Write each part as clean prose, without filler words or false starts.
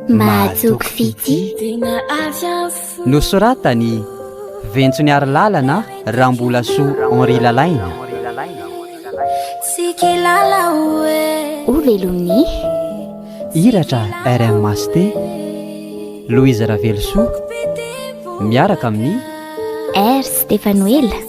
Mahatoky fitia. Nosoratan'i Ventsony Arilalana Rambolasoa Henri Lalaina. Ho velomin'ny. Iratra RMHT, Louise Ravelosoa, miaraka amin'ny. R Stefanoela.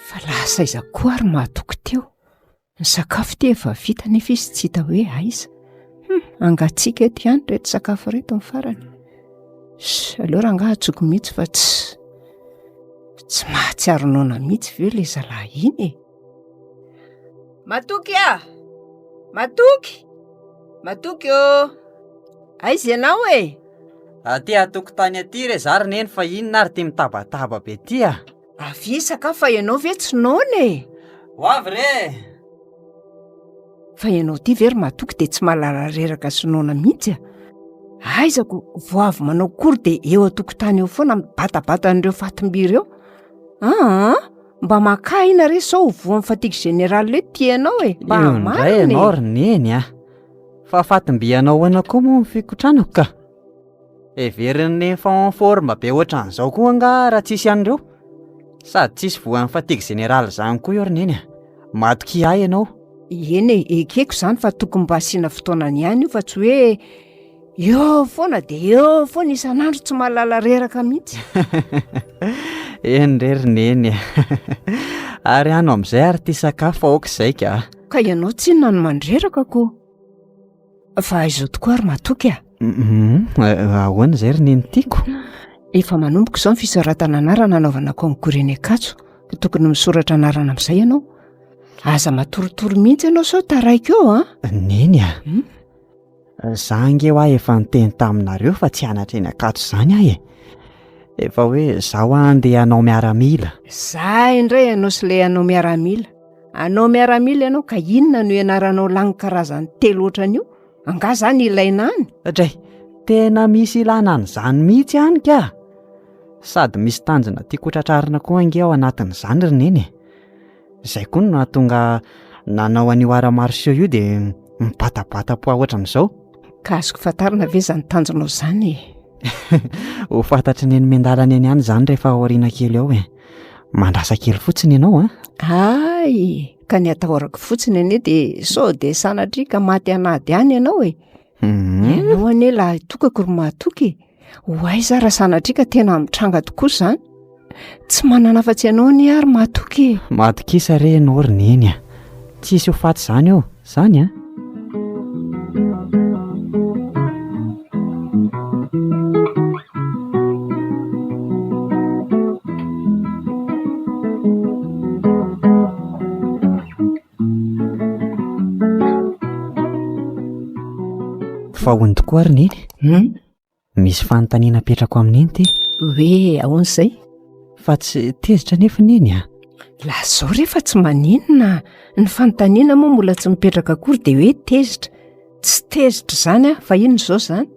Fa lasa aiza koa ary mahatoky teo? Ny sakafo ity efa vita nefa izy tsy hita hoe aiza. Hum, angatsiaka eto ihany ireto sakafo ireto ny farany. Sh, aleo rangaha antsoiko mihitsy fa tsy tsy mahatsiaro noana mihitsy ve ilay zalahy iny e? Matoky ah! Matoky! Matoky ô! Aiza ianao e? Aty an-tokotany aty re za ry neny fa inona ary ty mitabataba be ty ah? Avia sakafo fa ianao ve tsy noana e? Ho avy re e! Fa ianao ity ve ry Matoky dia tsy mahalala reraka sy noana mihitsy a? Aiza ko vao avy manao cours dia eo an-tokotany eo foana mibatabata an'ireo fatim-by ireo? Aa mba makà aina re sao ho voan'ny fatigue générale eto ity ianao e! Mba Io indray marina e! ianao ry neny a! Fa fatim-by anao ahoana koa moa ny fikotranako ka? Heverin'ny neny fa en forme be ohatran'izao koa angaha raha tsisy an'ireo? Sady tsisy voan'ny fatigue générale izany koa eo ry neny a! Matokia ahy ianao. Eny e, ekeko izany fa tokony mba asiana fotoanany ihany io fa tsy hoe eo foana dia eo foana isan'andro tsy mahalala reraka mihitsy. Eny re ry neny a! Ary hano amin'izay ary ity sakafo fa aoka izay ka! Ka ianao tsinona no mandreraka ko! Fa aiza tokoa ary matoky a? Mhm, eh, ahoana izay ry neny tiako? Efa manomboka izao ny fisoratana anarana hanaovana concours eny Ankatso, ka tokony misoratra anarana amin'izay ianao. Aza matoritory mihitsy ianao sao taraiky eo an! Neny a! Hmm? Za ange hoa efa niteny taminareo fa tsy hanatra eny Ankatso izany aho e! Efa hoe za hoa andeha hanao miaramila. Za indray ianao sy ilay hanao miaramila. Anao miaramila ianao ka inona no ianaranao lany karazany telo ohatran'io? Angaha zany ilaina any? Dray, tena misy ilana an'izany mihitsy any ka! Sady misy tanjona tiako hotratrarina koa ange ao anatin'izany ry neny e! Izay koa no nahatonga nanao an'io arts martiaux io dia mibatabata poids ohatran'izao. Ka azoko fantarina ve izany tanjonao izany e? Ho fantatry neny miandalana eny ihany izany rehefa aoriana kely ao e! Mandrasa kely fotsiny ianao an! Hay! Ka ny atahorako fotsiny anie dia sao dia sanatria ka maty an'ady any ianao e! Mhm. Ianao anie lahy tokako ry mahatoky e! Ho aiza raha sanatria ka tena mitranga tokoa izany? Tsy manana afa-tsy ianao anie aho ry mahatoky e! Matokisa re ianao ry neny a! Tsisy ho faty izany eo, izany an! Fa hono tokoa ary neny? Hmm? Misy fanontaniana apetrako amin'i Neny ity. Hoe ahoana izay? Fa tsy tezitra anefa Neny a! Lazao re fa tsy maninona. Ny fanontaniana moa mbola tsy mipetraka akory dia hoe tezitra. Tsy tezitra izany aho fa inona izao izany?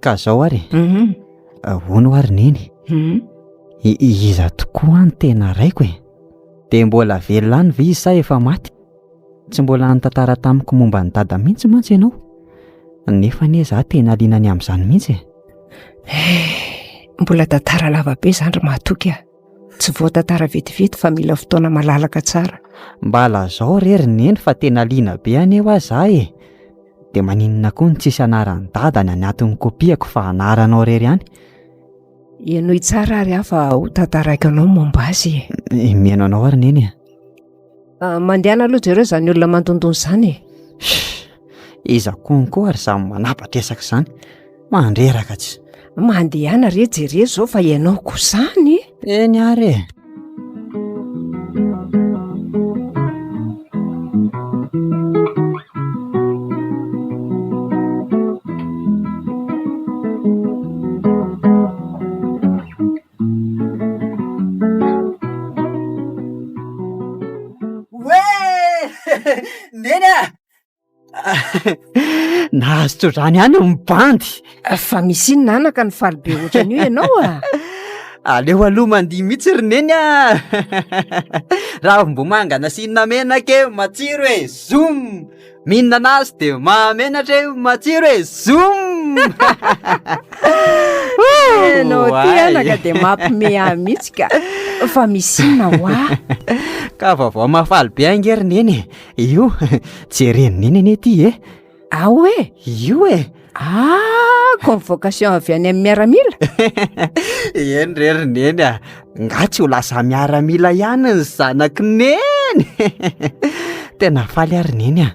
Ka izao ary e. Mhm. Ahoana ho'a ry Neny? Mhm. Iza tokoa no tena raiko e? Dia mbola velona any ve izy sa efa maty? Tsy mbola nitantara tamiko momba an'i Dada mihitsy mantsy ianao. Nefa anie izaho tena liana ny amin'izany mihitsy e. Eh, mbola tantara lava be izany ry Mahatoky a. Tsy voatantara vetivety fa mila fotoana malalaka tsara. Mba lazao re ry Neny fa tena liana be anie hoa izaho e. Dia maninona koa no tsisy anaran'i Dada any anatin'ny kopiako fa anaranao irery ihany? Henoy tsara ary aho fa ho tantaraiko anao ny momba azy e. Eh, mihaino anao ary Neny a. Ah, mandehana aloha jereo izany olona mandondona izany e. Shh! Iza konko ary izany manapa-dresaka izany? Mandreraka tsy. Mandehana re jereo izao fa ianao koa izany. Eny ary e. Neny a! Nahazo tsodrano ihany ny bandy. Fa misy inona anaka no faly be ohatran'io ianao a? Aleo aloha mandihy mihitsy ry neny a! Ravimbomanga nasiana menaka e, matsiro e, zoom! Mihinana azy dia mahamenatra e, matsiro e, zoom! Ianao ty anaka dia mampime ahy mihitsy ka. Fa misy inona hoa? Ka vaovao mahafaly be ange ry neny e. Io, jeren'i neny anie ty e. Ao e? Io e. Ah, convocation avy any amin'ny miaramila? Eny re ry neny a. Nga tsy ho lasa miaramila ihany ny zanak'i neny? Tena faly aho ry neny a.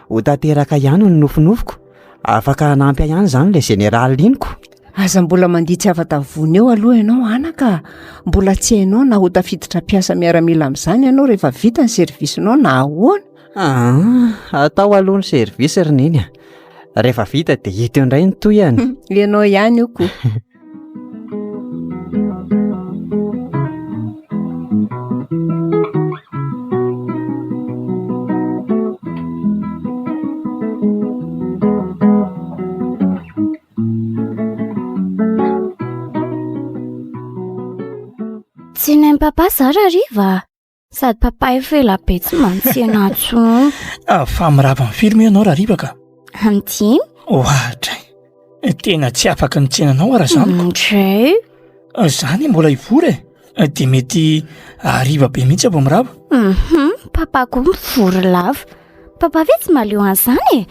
Ho tanteraka ihany ny nofinofiko. Afaka hanampy ahy ihany izany ilay général iny ko. Aza mbola mandihy tsy afa-tavony eo aloha ianao anaka a! Mbola tsy hainao na ho tafiditra mpiasa miaramila amin'izany ianao rehefa vita ny service-nao na ahoana. Aa, atao aloha ny service ry neny a! Rehefa vita dia hita eo indray ny tohiny. Ianao ihany io ko. Tsy nain'i papa za Rariva. Sady papa efa ela be tsy mantsena intsony. Ah, fa mirava ny firy moa ianao Rariva ka? Amin'ny dimy? Ohatray. Tena tsy afaka ny tsenanao ara zaniko. Ndray. Zany mbola hivory e. Dia mety hariva be mihitsy aho vao mirava. Mhm, papa koa mivory lava. Papa ve tsy mahaleo an'izany e?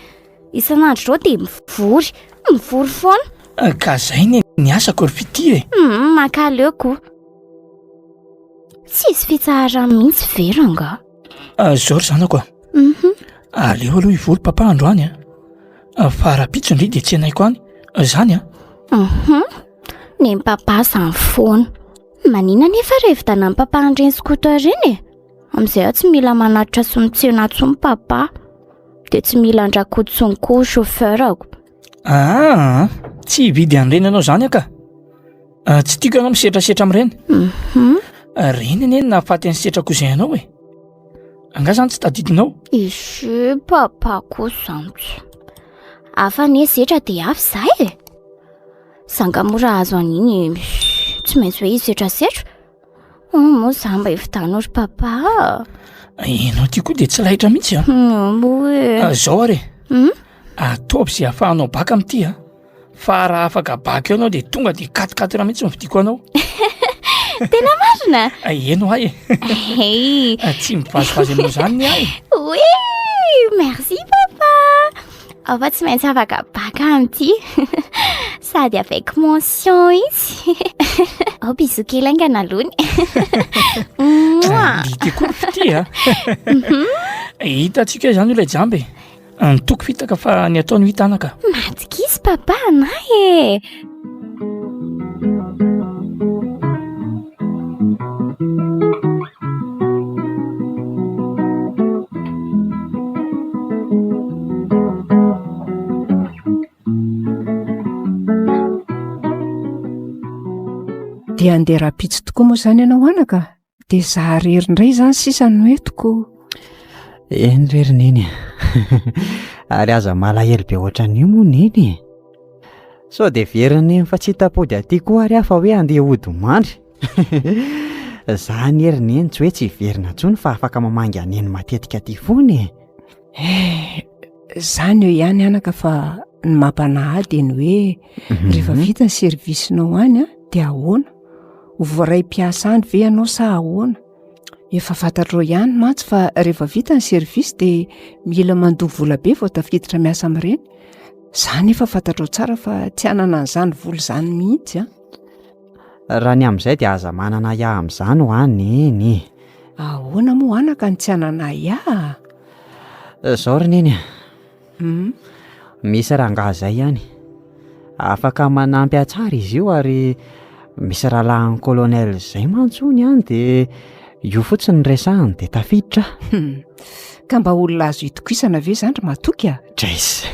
Isan'andro izao dia mivory, mivory foana. Ka zay ne ny asako ry fitia e. Hum, mankaleo ko. Tsisy fitsaharana mihitsy ve rangaha? Ah, zao ry zanako a. Mhm. Aleo aloha hivory papa androany a. Ah, fa rahampitso ndry dia tsenaiko any. Zany a. Mhm. Nen'i papa zany foana. Manina anefa raha hividianan'i papa an'ireny scooter ireny e? Amin'izay aho tsy mila manatitra sy mitsena intsony papa. Dia tsy mila an-dRakoto intsony koa chauffeur-ko. Aa, tsy hividy an'ireny ianao izany aho ka. Ah, tsy tiako ianao misetrasetra amin'ireny. Mhm. Ah, Ireny anie no nahafaty an'i Setra cousin anao e. Angaha izany tsy tadidinao? Izy papa koa izany tsy. Hafa anie Setra dia hafa izahay e. Za nga moa raha azo an'iny tsy maintsy hoe hisetrasetra. Oh, moa za mba hividianao ry papa a. Ianao ty koa dia tsy laitra mihitsy a. Moa e. Ah, Zao ary e. Hmm? Ataovy izay ahafahanao baka amin'ity a. Fa raha afaka baka eo ianao dia tonga dia quatre-quatre mihitsy no vidiako anao. Tena marina? Ah, Eny ho ahy e. Hey. Ah, Tsy mivazivazy aminao izany ny ahy. Oui, merci papa. Ao fa tsy maintsy afaka baka amin'ity. Sady avec mention izy. Ao bisous kely haingana aloha. Mouah. Dite koa ny fitia a. Hitantsika izany ilay jamba e. Ny toko fitaka fa ny atao no hita anaka. Matokisa papa anah e. Dia handeha rahampitso tokoa moa izany ianao anaka? Dia za irery indray izany sisa no entiko. Eny re ry neny a. Ary aza malahelo be ohatran'io moa neny e. Sao dia verin'i neny fa tsy hita-pody aty koa ary aho fa hoe handeha hody mandry. Za anie ry neny tsy hoe tsy hiverina intsony fa afaka mamangy an'i neny matetika aty foana e. Eh, zany eo ihany anaka fa ny mampanahy ahy dia ny hoe rehefa vita ny service-nao any a, dia ahoana? Ho voaray mpiasa any ve ianao sa ahoana? Efa fantatrao ihany mantsy fa rehefa vita ny service dia mila mandoa vola be vao tafiditra miasa amin'ireny. Zany efa fantatrao tsara fa tsy hanana an'izany vola izany mihitsy a. Raha ny amin'izay dia aza manana ahiahy amin'izany hoa Neny. Ahoana moa anaka no tsy hanana ahiahy? Zao ry Neny a. Hmm. Misy rangahy izay ihany. Afaka manampy ahy tsara izy io ary misy rahalahin'ny colonel izay mantsy hono ihany dia io fotsiny no resahany dia tafiditra aho. Ka mba olona azo itokisana ve izany ry Matoky a? Drais.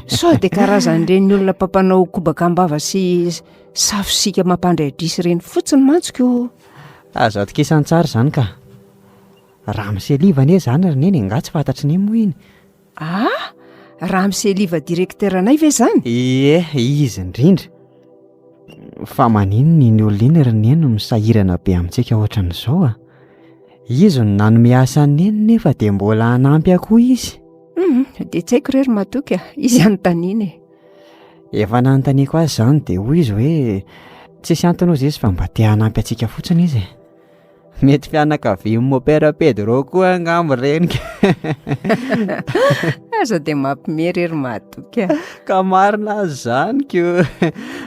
Sao dia karazan'ireny olona mpampanao kobaka am-bava sy safosika mampandray adrisy ireny fotsiny mantsy ko. Azo atokisana tsara izany ka. Ramose Liva anie izany ry Neny e, angaha tsy fantatry Neny moa iny? Ah! Ramose Liva directeur anay ve izany? Ie, izy indrindra. Fa maninona iny olona iny ry Neny no misahirana be amintsika ohatran'izao a? Izy no nanome asa an'i Neny nefa dia mbola hanampy ahy koa izy. Hum, dia tsy haiko re ry Matoky a, izy anontaniana e. Efa nanontaniako azy izany dia hoy izy hoe tsisy antony hozy izy fa mba te hanampy antsika fotsiny izy e. Mety fianakavian'i Mopera Pedro koa angamba ireny ka. Aza dia mampime re ry Matoky a. Ka marina aza izany ko.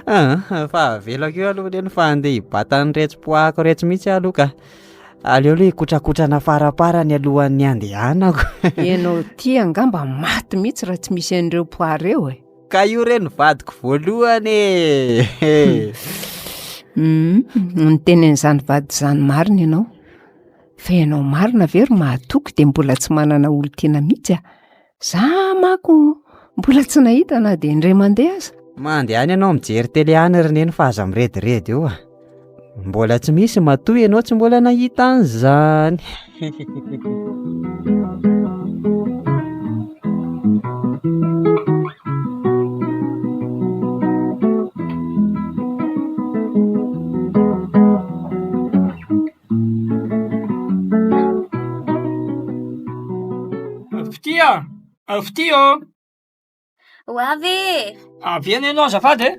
Ah, fa avelako eo aloha ireny fa andeha hibata an'iretsy poahako iretsy mihitsy aho aloha ka. Aleo aloha hikotrakotrana faraparany alohan'ny handehanako. Ianao ity angamba maty mihitsy raha tsy misy an'ireo poah ireo e. Ka io re ny vadiko voalohany e! Hum, niteny an'izany vady izany marina ianao. Fa ianao marina ve ry mahatoky dia mbola tsy manana olon-tiana mihitsy a? Za manko mbola tsy nahita na dia indray mandeha aza. Mandehana ianao mijery télé any ry neny fa aza mirediredy eo a! Mbola tsy misy matoa ianao tsy mbola nahita an'izany. Fitia! Fitia ô! Ho avy e! Avy eny ianao azafady e!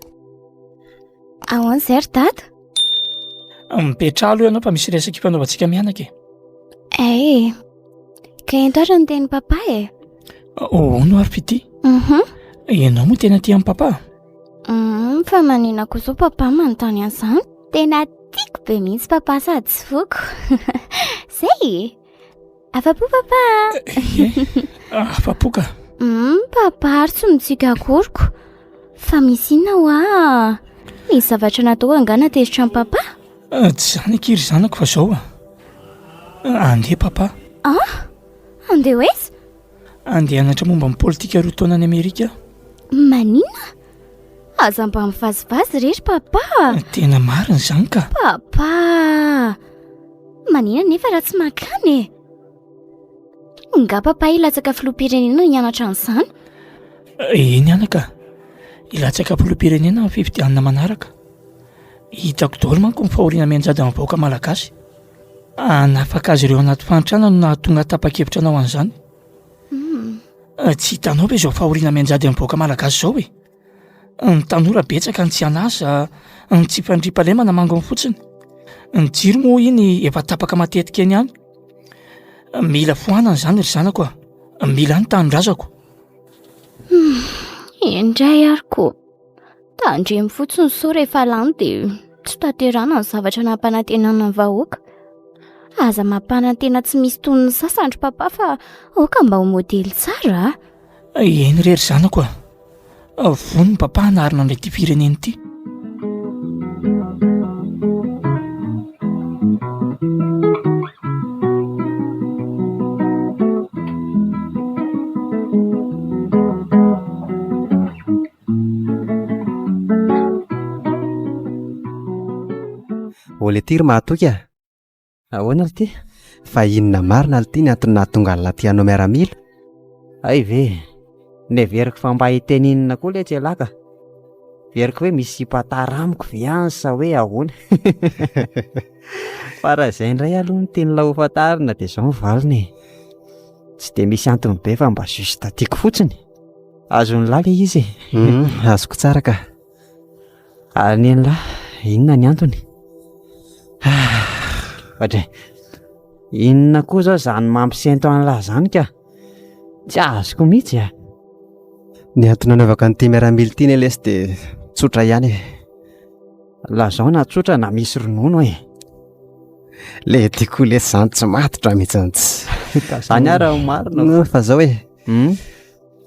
Ahoana izay ry dada? Mipetraha aloha ianao fa misy resaka ifanaovantsika mianaka e. Ay e! Ka ento ary ny tenin'i papa e! Hono ary Fitia? Mhm. Ianao moa tena tia an'i papa? Mm, fa maninona koa izao papa manontany an'izany? Tena tiako be mihitsy papa sady tsy foko. Zay e! Afa-po papa a! Ie, afa-po ka. Hum, papa ary tsy mitsiky akory ko. Fa misy inona hoa? Misy zavatra natao angaha natezitra an'i papa? Eh, tsy izany akia ry zanako fa izao a. Andeha papa. Ah? Andeha ho aiza? Andeha hianatra momba ny politika roa taona any Amerika aho. Maninona? Aza mba mivazivazy re ry papa a! Tena marina izany ka! Papa! Maninona nefa raha tsy mankany e? Nga papa hilatsaka filoham-pirenena hianatra an'izany? Eny anaka, hilatsaka filoham-pirenena amin'ny fifidianana manaraka. Hitako daholo manko ny fahoriana mianjady amin'ny vahoaka malagasy. Hanafaka azy ireo anaty fahantrana no nahatonga ahy tapa-kevitra hanao an'izany. Tsy hitanao ve izao fahoriana mianjady amin'ny vahoaka malagasy izao e? Ny tanora betsaka ny tsy an'asa, ny tsy fandriampahalemana manginy fotsiny. Ny jiro moa iny efa tapaka matetika eny ihany. Mila foanana izany ry zanako a. Mila ny tanindrazako. Indray ary ko. Tandremo fotsiny sao rehefa lany dia tsy tanterahana ny zavatra nampanantenana ny vahoaka. Aza mampanantena tsy misy tonony sasany ry papa fa aoka mba ho modely tsara a. Eny re ry zanako a. Vonona papa hanarina an'ilay ity firenena ity. Olé ty ry mahatoky a! Ahoana ry ty? Fa inona marina ry ty ny antony nahatonga an'lah ty hanao miaramila? Hay ve! Neveriko fa mba hiteny inona koa letsy elah ka! Heveriko hoe misy sipa tara amiko ve any sa hoe ahoana? Fa raha izay indray aloha no tian'lah ho fantarina dia izao ny valiny e! Tsy dia misy antony be fa mba juste tiako fotsiny. Azon'lah le izy e. Hum, azoko tsara ka. Ary ny an'lah, inona ny antony? Ah, inona koa zao zany mampisento an'lah zany ka? Tsy azoko mihitsy a. Ny antony nanaovako an'ity miaramila ity ne lesy dia tsotra ihany e. Lazao na tsotra na misy ronono e. Le tiako lesy zany tsy matotra mihitsy. Ka zany ara marina. Fa zao e. Hmm?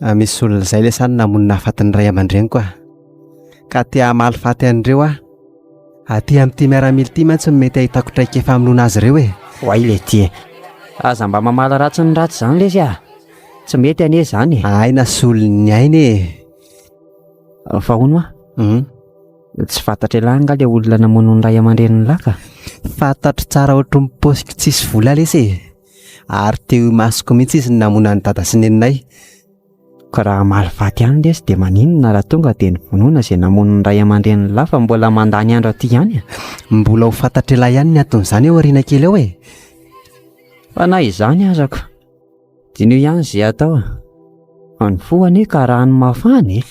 Ah, misy olona izay lesy any namono nahafaty ny ray aman-dreniko aho. Ka te hamaly faty an'ireo aho. Aty amin'ity miaramila ity mantsy no mety ahitako traikefa hamonoana azy ireo e. Oay letia e. Aza mba mamaly ratsy ny ratsy izany lesy a. Tsy mety anie izany e. Aina solon'ny aina e. Fa hono hoa, tsy fantatr'ialahy angaha ilay olona namono ny ray aman-drenin'i lahy ka? Fantatro tsara ohatry ny paosiko tsisy vola lesy e. Ary teo imasoko mihitsy izy no namono an'i dada sy neninay. Ka raha hamaly faty ihany lesy dia maninona raha tonga dia novonoina izay namono ny ray aman-drenin'i lahy fa mbola mandany andro aty ihany e? Mbola ho fantatr'ialahy ihany ny anton'izany ao aoriana kely ao e. Fa na izany aza ko. Diniho ihany izay atao a. Fa ny fo anie ka rano mafana e.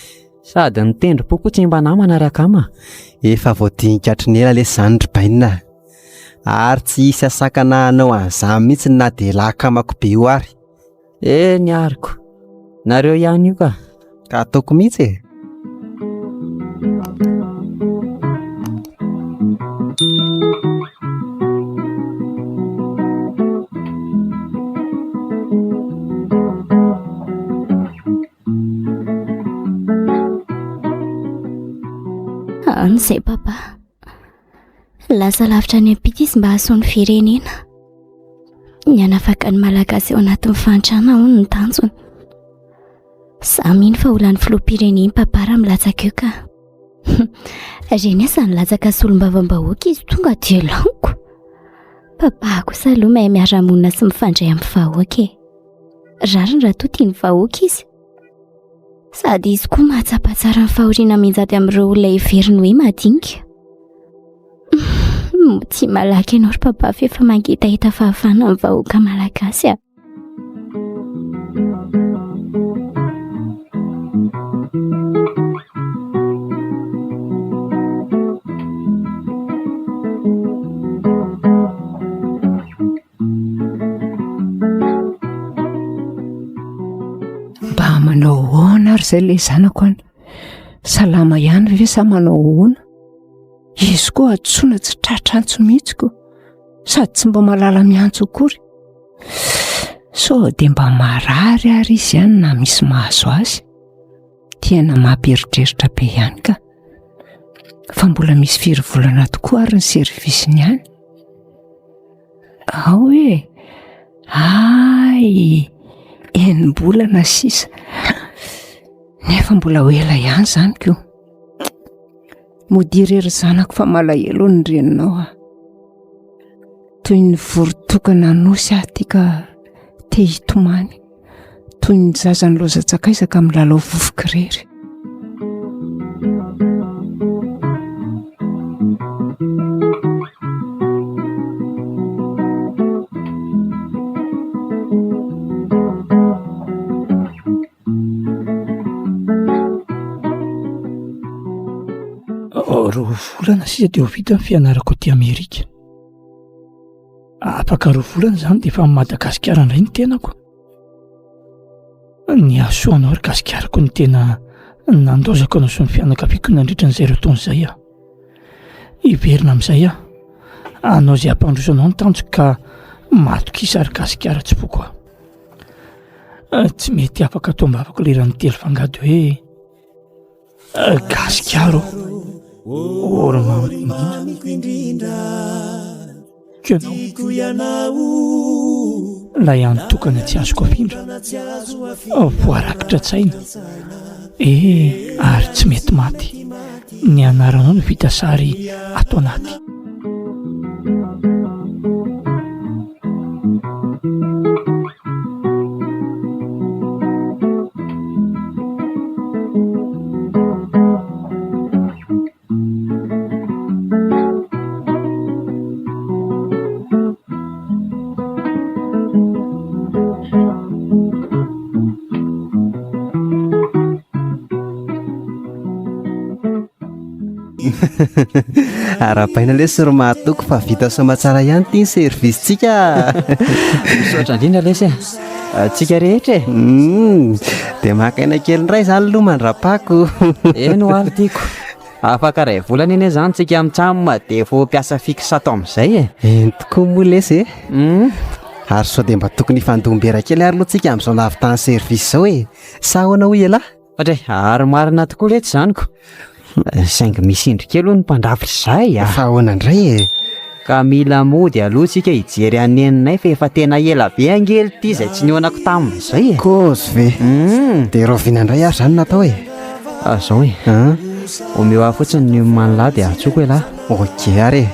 Sady ny tendrom-po koa tsy mba namana ry akama. Efa voadinika hatry ny ela lesy izany ry bainina a. Ary tsy hisy hasakana hanao an'izany mihitsy na dia elah akamako be io ary. Eny ary ko. Nareo ihany io ka. Ka ataoko mihitsy e. Any izay papa. Lasa lavitra any am-pita izy mba hahasoa ny firenena. Ny hanafaka ny Malagasy ao anatin'ny fahantrana hono ny tanjony. Za mino fa ho lany filoham-pirenena papa raha milatsaka eo ka. Reny aza nilatsaka solombavambahoaka izy tonga dia laniko. Papa kosa aloha mahay miara-monina sy mifandray amin'ny vahoaka e. Rariny raha toa tian'ny vahoaka izy. Sady izy koa mahatsapa tsara ny fahoriana mianjady amin'ireo olona heveriny hoe madinika. Tsy malaky ianao ry papa fa efa mangetaheta fahafahana ny vahoaka malagasy a. Mba manao ahoana ary izay ilay zanako an? Salama ihany ve sa manao ahoana? Izy koa antsoina tsy tratra antso mihitsy ko. Sady tsy mba mahalala miantso akory. Sao dia mba marary ary izy ihany na misy mahazo azy. Tena mampieritreritra be ihany ka. Fa mbola misy firy volana tokoa ary ny servisiny any. Ao e! Hay! Enim-bolana sisa. Nefa mbola ho ela ihany izany ko. Modia re ry zanako fa malahelo ny reninao aho. Toy ny voron-tokana anosy aho ty ka te hitomany. Toy ny zaza nilaozan-tsakaiza ka milalao vovoka irery. Roa volana sisa dia ho vita ny fianarako aty Amerika. Afaka roa volana izany dia efa amin'i Madagasikara indray ny tenako. Ny hahasoa anao ry Gasikarako no tena nandaozako anao sy ny fianakaviako nandritra an'izay roa taona izay aho. Hiverina amin'izay aho. Hanao izay hampandroso anao ny tanjoko ka matokisa ry Gasikara tsy foko aho. Tsy mety afaka ato am-bavako ilay ran'ny telo fangady hoe Gasikara ô, ô ry mamiko indrindra. Tiako ianao. Ilay hany tokana tsy azoko afindra. Voarakitra an-tsaina. Eh, ary tsy mety maty. Ny anaranao no vita sary ato anaty. Arahabaina lesy ry mahatoky fa vita soamatsara ihany ity ny service-tsika. Misaotra indrindra lesy e. Antsika rehetra e. Dia maka aina kely indray izany aloha mandra-pako. Eny ho ary tiako. Afaka iray volana anie izany tsika mitsam dia efa ho mpiasa fixe ato amin'izay e. Eny tokoa moa lesy e. Ary sao dia mba tokony hifandom-bera kely ary aloha tsika amin'izao nahavitany service izao e! Sa ahoana hoy ialahy? Ohatray, ary marina tokoa letsy izany ko. Saingy misy indro kely hono ny mpandrafitra izay a. Fa ahoana indray e? Ka mila mody aloha tsika hijery an'i neninay fa efa tena ela be ange ity izay tsy nihaonako taminy izay e. Kôzy ve? Dia rahoviana indray ary izany no atao e? Ah, zao e. Omeo ahy fotsiny ny oman'lah dia antsoiko elah. Ok ary e.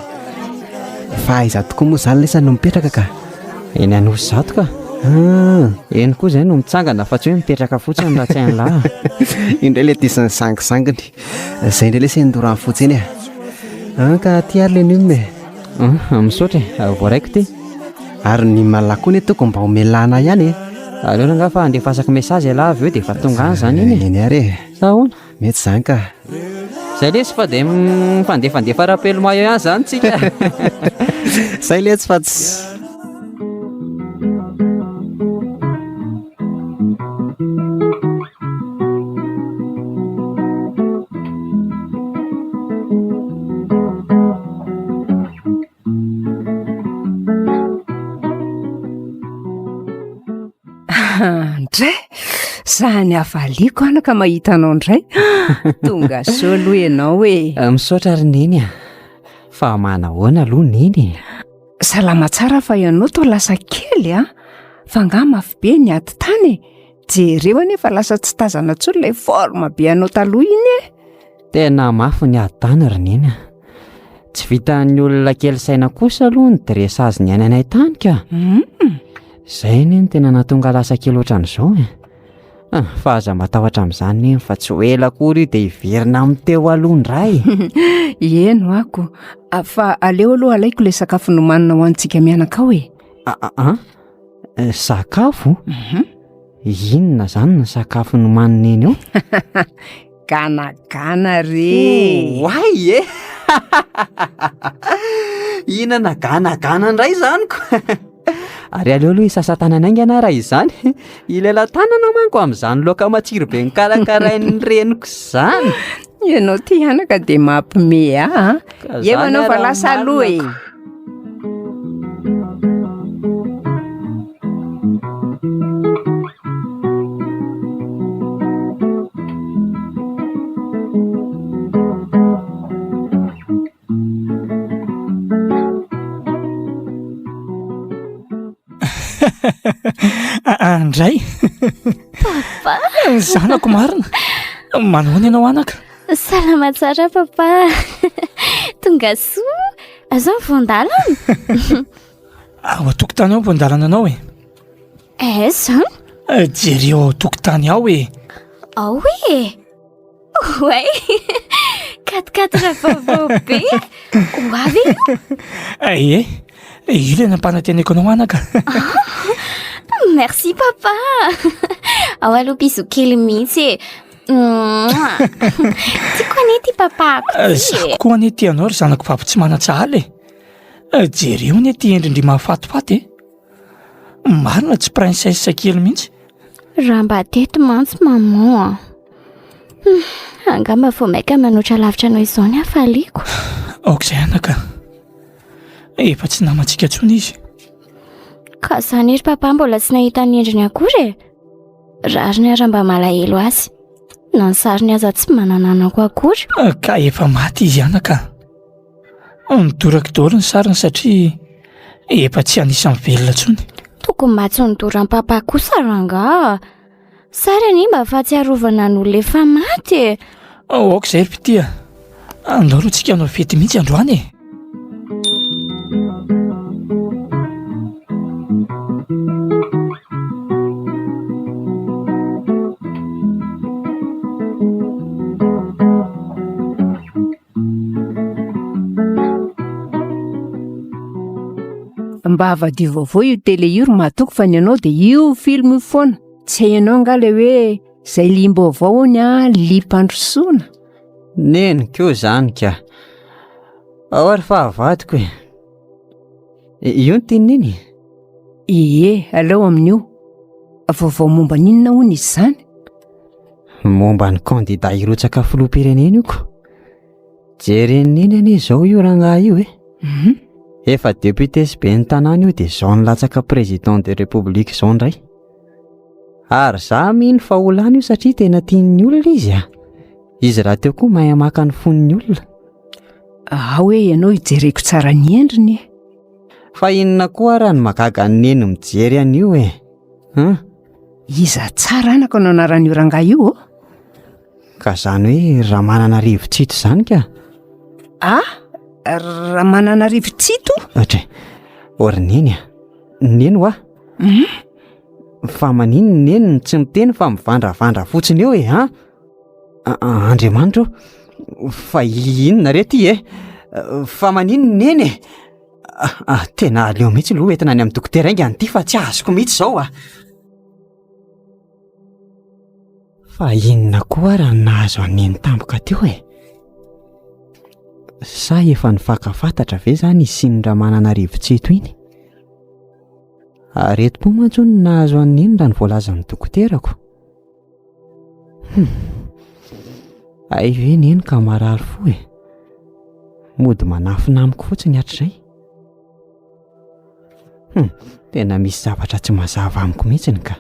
Fa aiza tokoa moa izany lesy no mipetraka ka? Eny Anosizato ka. Ah. Eny koa izay no mitsangana fa tsy hoe mipetraka fotsiny raha tsy hain'lah. Io indray ilay diso ny sangisanginy. Izay indray lesy eny Doranifotsy eny e. Ah, ka aty ary le num e. Ah, misaotra e, voaraiko ity. Ary ny malala koa anie tokony mba homelana ihany e. Aleo rangahy fa andefasako message ialahy avy eo dia efa tonga any izany iny e. Eny ary e. Sa ahoana? Mety izany ka. Zay lesy fa dia mifandefandefa rapeloma eo ihany izany tsika. Zay letsy fa tsy. Ndray! Zany hafaliako anaka mahita anao indray. Tonga soa aloha ianao e. Eh, misaotra ry Neny a. Fa manahoana aloha Neny e? Salama tsara fa ianao toa lasa kely a. Fa angaha mafy be ny ady tany e? Jereo anie fa lasa tsy tazana intsony ilay forme be anao taloha iny e. Tena mafy ny ady tany ry Neny a. Tsy vitan'ny olona kely saina kosa aloha ny dressage niainanay tany ka. Izay anie no tena nahatonga lasa kely ohatran'izao e. Ah, fa aza matahotra amin'izany neny fa tsy ho ela akory io dia hiverina amin'ny teo aloha indray. Eny ho'ako, ah, fa aleo aloha alaiko ilay sakafo nomanina ho antsika mianaka ao e. Ah, ah, ah. Eh, sakafo? Mhm. Inona izany ny sakafo nomanina eny eo? Ganagana re! Oay e! Hihinana ganagana indray izany ko! Ary aleo aloha hisasa tanana haingana raha izany. Hilela tanana manko amin'izany laoka matsiro be nokarakarain'ny reniko izany. Ianao ty anaka dia mampime ahy a! Ka Eo izany ianao fa ary lasa aloha e! marina ko. Andray. Papa. Zanako marina. Manahoana ianao anaka? Salama tsara papa. Tonga soa. Aza ny voan-dalana. Ao an-tokotany ao ny voan-dalana anao e. Aiza? Eh, jereo ao an-tokotany ao e. Ao e. Oay. Quatre-quatre vaovao be. Ho avy io. Eh, eh. Io ilay nampanantenako anao anaka. Merci papa. Ao aloha bisou kely mihitsy e. Tiako anie ity papako ity e. Za koa anie tia anao ry zanako vavy tsy manan-tsahala e. Jereo anie ity endrindry mahafatifaty e. Marina tsy princesse kely mihitsy. Raha mba teto mantsy maman a. Hmm, angamba vao maika manoatra lavitra anao izao ny hafaliako. Aoka izay anaka. Efa tsy namantsika intsony izy. Ka izany ry papa mbola tsy nahita ny endriny akory e. Rariny ary mba malahelo azy. Na ny sariny aza tsy manananako akory. Ah, ka efa maty izy anaka. Nidorako daholo ny sariny satria efa tsy anisan'ny velona intsony. Tokony mba tsy nidoran'i papa kosa rangaha. Sary anie mba fahatsiarovana ny olona efa maty e. Aoka izay ry mpitia. Andao aloha tsika hanao fety mihitsy androany e. Mba avadio vaovao io télé io ry Mahatoky fa ny anao dia io film io foana. Tsy hainao angaha ilay hoe izay liam-baovao hono an, liam-pandrosoana. Neny koa izany ka. Ao ary fa avadiko e. Io ny tian'i Neny? Ie, aleo amin'io. Vaovao momba n'inona hono izy izany? Momba ny kandida hirotsaka filoham-pirenena io ko. Jeren'i Neny anie izao io rangahy io e. Mhm. Efa député sy ben'ny tanàna io dia izao nilatsaka président de république izao indray. Ary za mino fa ho lany io satria tena tian'ny olona izy a. Izy rahateo koa mahay maka ny fon'ny olona. Ao hoe ianao hijereko tsara ny endriny e. Fa inona koa ara no mahagaga an'i Neny mijery an'io e? Hein? Iza tsara anaka no anaran'io rangahy io ô? Ka zany hoe Ramananarivo Tsito zany ka? Ah, Ramananarivo Tsito? Atre, ô ry Neny a! Neny hoa! Mhm. Fa maninona Neny no tsy miteny fa mivandravandra fotsiny eo e, an? Andriamanitra ô, fa inona re ty e? Fa maninona Neny e? Tena aleo mihitsy aloha entina any amin'ny dokotera haingana ity fa tsy azoko mihitsy izao a! Fa inona koa raha nahazo an'i Neny tampoka teo e? Sa efa nifankafantatra ve izany izy sy ny Ramananarivo Tsito iny? Aretim-po mantsy hono no nahazo an'i Neny raha ny voalazan'ny dokoterako. Hum. Hay ve Neny ka marary fo e? Mody manafina amiko fotsiny hatrizay. Hum, tena misy zavatra tsy mazava amiko mihitsiny ka.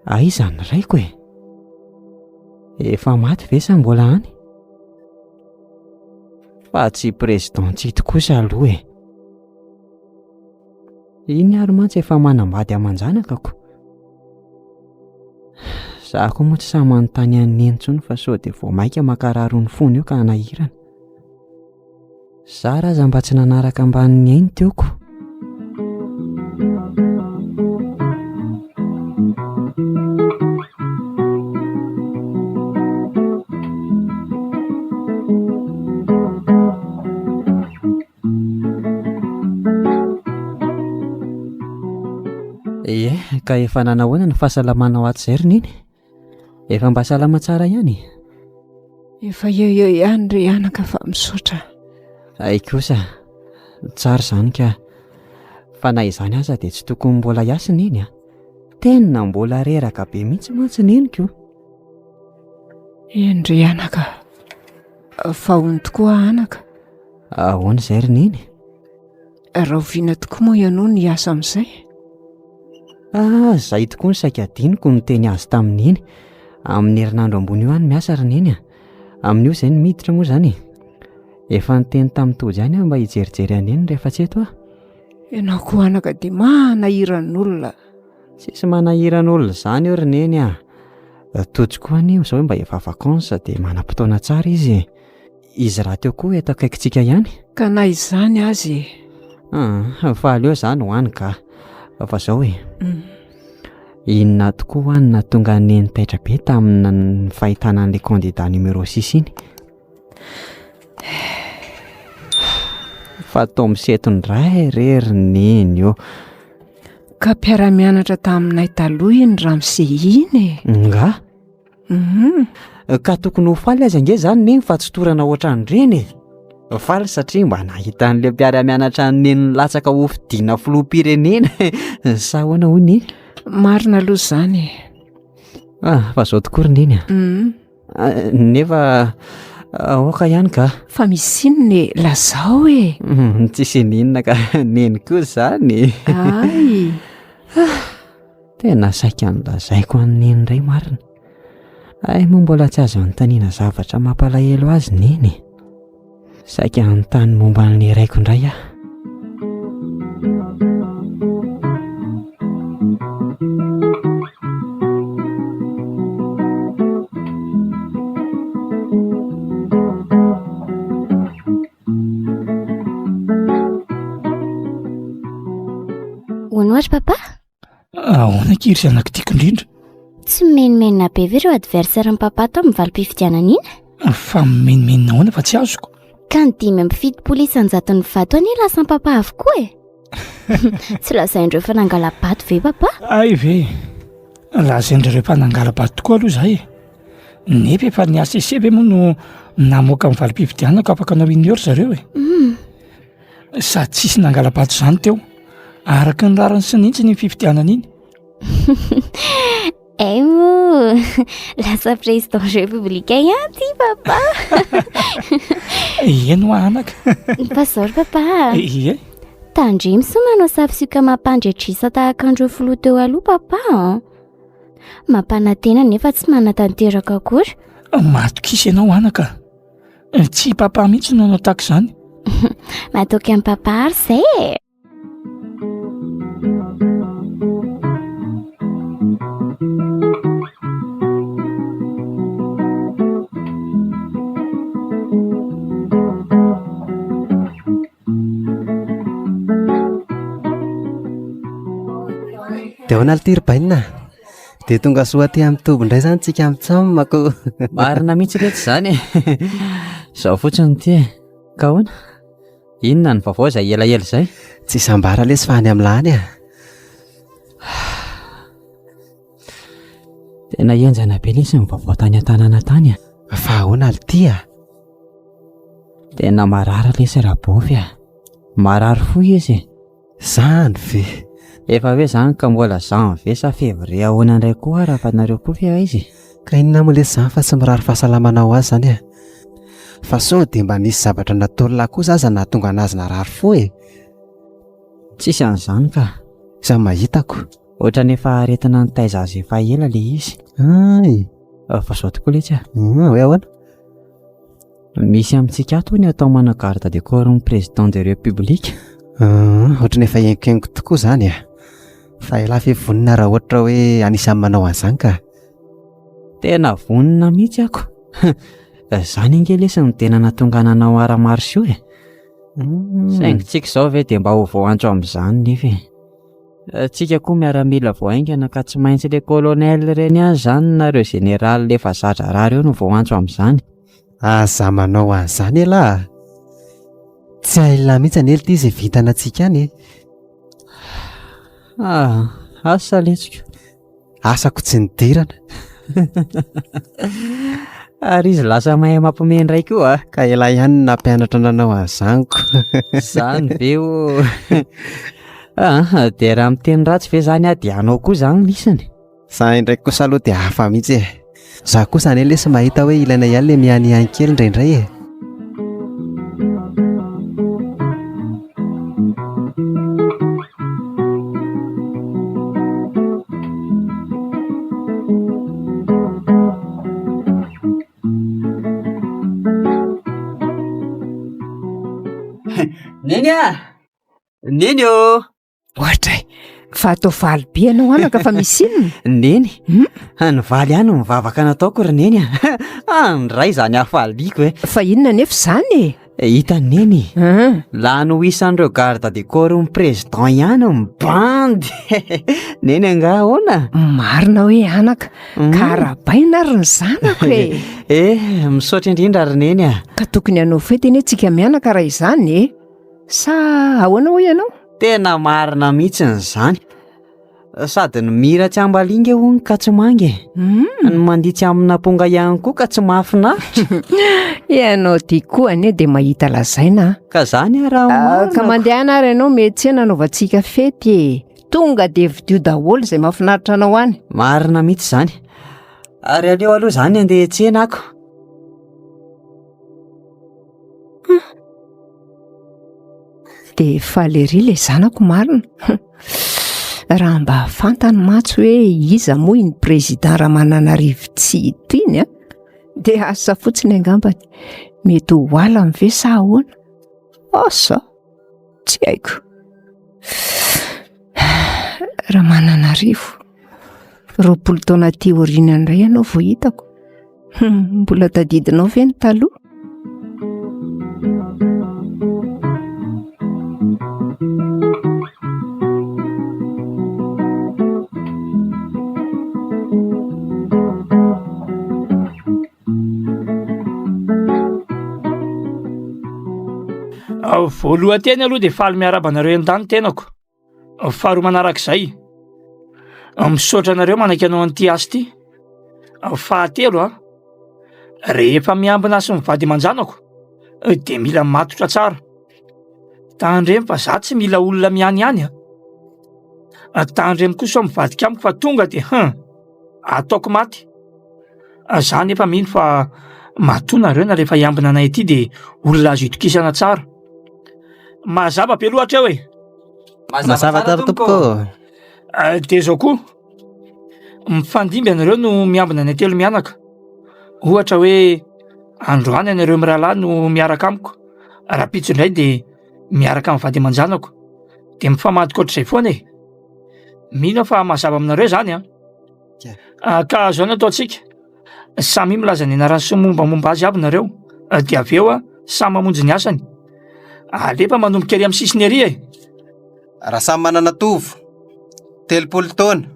Aiza ny raiko e? Efa maty ve sa mbola any? Fa tsy président Tsito kosa aloha e. Iny ary mantsy efa manambady aman-janakako. Za koa moa tsy sahy manontany an'i Neny intsony fa sao dia vao mainka mankarary ny fony eo ka hanahirana. Zara aza mba tsy nanaraka ambanin'ny ainy teo ko. Ie, ka efa nanahoana ny fahasalamanao ato izay ry Neny? Efa mba salama tsara ihany e? Efa eo eo ihany ry anaka fa misaotra. Hay kosa, tsara izany ka. Fa na izany aza dia tsy tokony mbola hiasa Neny a. Tena mbola reraka be mihitsy mantsy Neniko. Eny ry anaka, fa hono tokoa anaka. Ahoana izay ry Neny? Rahoviana tokoa moa ianao no hiasa amin'izay? Ah, izay tokoa no saika adinoko niteny azy tamin'iny. Amin'ny herinandro ambony io aho no miasa ry Neny a. Amin'io izay no miditra moa izany e. Efa niteny tamin'i Tojo ihany aho mba hijerijery an'i Neny rehefa tsy eto aho. Ianao koa anaka dia manahiran'olona. Tsisy manahiran'olona izany eo ry Neny a. Tojo koa anie izao mba efa vacances dia manam-potoana tsara izy e. Izy rahateo koa eto akaikintsika ihany. Ka na izany aza e. Ah, fa aleo izany ho any ka. Fa zao e. Mm. Inona tokoa hoa no nahatonga an'i Neny taitra be tamin'ny fahitana an'ilay candidat numéro 6 iny? Fa toa misento indray re ry Neny ô. Ka mpiara-mianatra taminay taloha iny ramose iny e. Nga? Hum. Ka tokony ho faly aza ange zany Neny fa tsy torana ohatran'ireny e. Faly satria mba nahita an'ilay mpiara-mianatra an'i Neny nilatsaka ho fidiana filoham-pirenena. Sa ahoana hoy Neny? Marina aloha izany e. Ah, fa zao tokoa ry Neny a. Hum. Ah, nefa aoka ihany ka. Fa misy inona e? Lazao e. Hum, tsisy n'inona ka. Neny koa izany. Ay. Tena saika nolazaiko an'i Neny indray marina. Hay moa mbola tsy azo anontaniana zavatra mampalahelo azy Neny e. Saika hanontany momba an'ilay raiko indray aho. Hono ary papa? Ahoana akia ry zanako tiako indrindra? Tsy mimenomenona be ve ireo adversaire-n'i papa tao amin'ny valim-pifidianana iny? Fa mimenomenona ahoana fa tsy azoko? Ka ny 75 isan-jaton'ny vato anie lasan'i papa avokoa e! Tsy lazain-dreo fa nangala-bato ve papa? Hay ve! Lazain-dreo fa nangala-bato tokoa aloha izahay e! Nefa efa ny HCC ve moa no namoaka ny valim-pifidianana ka afaka hanao inona eo ry zareo e? Hum. Sady tsisy nangala-bato izany teo. Araka ny rariny sy ny hitsiny iny fifidianana iny. Hay moa. Lasa président républicain ihany ty papa. Eny hoa anaka. Fa zao ry papa a. Ie. Tandremo sao manao safsioka mampandretrisa tahaka an'ireo filoha teo aloha papa a. Mampanantena nefa tsy manatanteraka akory. Matokisa ianao anaka. Tsy i papa mihitsy no hanao tahaka izany. Matoky an'i papa ary izay e. Dia ahoana ity ry bainina? Dia tonga soa aty amin'ny toby indray izany tsika mitsam ko. Marina mihitsy letsy izany e. Izao fotsiny ity e. Ka ahoana? Inona ny vaovao izay elaela izay? Tsisy ambara lesy fa any amin'ny lany a. Tena henjana be lesy ny vaovao tany an-tanàna tany a. Fa ahoana ity a? Tena marary lesy Rabofy a. Marary fo izy e. Zany ve? Efa hoe zany ka mbola janvier sa février ahoana indray koa ary fa nareo koa ve aiza e? Ka inona moa lesy zany fa tsy mirary fahasalamana ho azy zany e? Fa sao dia mba nisy zavatra nataon'lah kosa aza nahatonga anazy narary fo e? Tsisy an'izany ka. Za mahitako. Ohatran'ny efa aretina nitaiza azy efa ela le izy. Hay! Fa zao tokoa letsy a. Hoe ahoana? Misy amintsika ato hono atao manao garde de corps ny président de république. Ah, ohatran'ny efa henkohenko tokoa izany e. Fa elah ve vonona raha ohatra hoe anisan'ny manao an'izany ka? Tena vonona mihitsy ako. Izany ange lesy no tena nahatonga nanao arts martiaux e. Hmm. Saingy tsika izao ve dia mba ho voaantso amin'izany nefa e. Tsika koa miaramila vao haingana ka tsy maintsy le colonel ireny ihany izany na ireo général efa za-draharaha ireo no voaantso amin'izany. Aza manao an'izany elah a! Tsy hain'lah mihitsy anie ity izay vintana antsika any e! Ah, asa letsiko. Asako tsy nidirana. Ary izy lasa mahay mampiomehy indray koa a! Ka elah ihany no nampianatra nanao an'izany ko. Izany ve ô! Ah, dia raha miteny ratsy ve izany aho dia hanao koa izany lisany? Za indray kosa aloha dia hafa mihitsy e. Za kosa anie lesy mahita hoe ilaina ihany le mihanihany kely indraindray e. Neny a! Neny ô! Ohatra e, fa atao faly be ianao anaka fa misy inona? Neny, Hmm? ny valy ihany no mivavaka nataoko ry Neny a. Andray izany hafaliako e. Fa inona nefa izany e? Hitan'i Neny, Hum, lany ho isan'ireo garde du corps ny président ihany ny bandy. Neny angaha ahoana? Marina hoe anaka, Hmm. ka arahabaina ary ny zanako e. Eh, misaotra indrindra ry Neny a. Ka tokony hanao fety anie tsika mianaka raha izany e. Sa ahoana hoy ianao? Tena marina mihitsy izany. Sady ny mira tsy ambalinga hono ka tsy manga e. Hmm. Ny mandihy tsy amin'amponga ihany koa ka tsy mahafinaritra. Ianao ty koa anie dia mahita lazaina a. Ka zany ary raha Ah, marina Ka mandehana ary ianao miantsena anaovantsika fety e. Tonga dia vidio daholo izay mahafinaritra anao any. Marina mihitsy izany. Ary aleo aloha izany andeha hiantsena ako. Dia faly ery ilay zanako marina. Raha mba fantany mantsy hoe iza moa iny président Ramananarivo tsy hita iny a, dia asa fotsiny angambany. Mety ho alany ve sa ahoana? Asa, tsy haiko. Ramananarivo, 20 taona aty aoriana indray ianao vao hitako. Mbola tadidinao ve ny taloha? Voalohan-teny aloha dia faly miarahaba anareo an-dany tenako. Faharoa manarak'izay, misaotra anareo manaiky anao an'ity asa ity. Fahatelo a, rehefa miambina sy mivady aman-janako dia mila matotra tsara. Tandremo fa za tsy mila olona mihanihany a. Tandremo koa sao mivadika amiko fa tonga dia hum, ataoko maty. Za nefa mino fa matoa nareo nalefa hiambina anay aty dia olona azo itokisana tsara. Mazava be loha hatreo e! Mazava tsara tompoko. Dia izao koa, mifandimby ianareo no miambina anay telo mianaka. Ohatra hoe androany ianareo mirahalahy no miaraka amiko, rahampitso indray dia miaraka amin'ny vady aman-janako. Dia mifamadika ohatr'izay foana e! Mino aho fa mazava aminareo izany an! Ah, ka izao no ataontsika, samia milaza ny anarany sy ny mombamomba azy avy nareo, dia avy eo samy mamonjy ny asany. Alefa manomboka ery amin'ny sisiny ery e! Rasamimanana Tovo, 30 taona,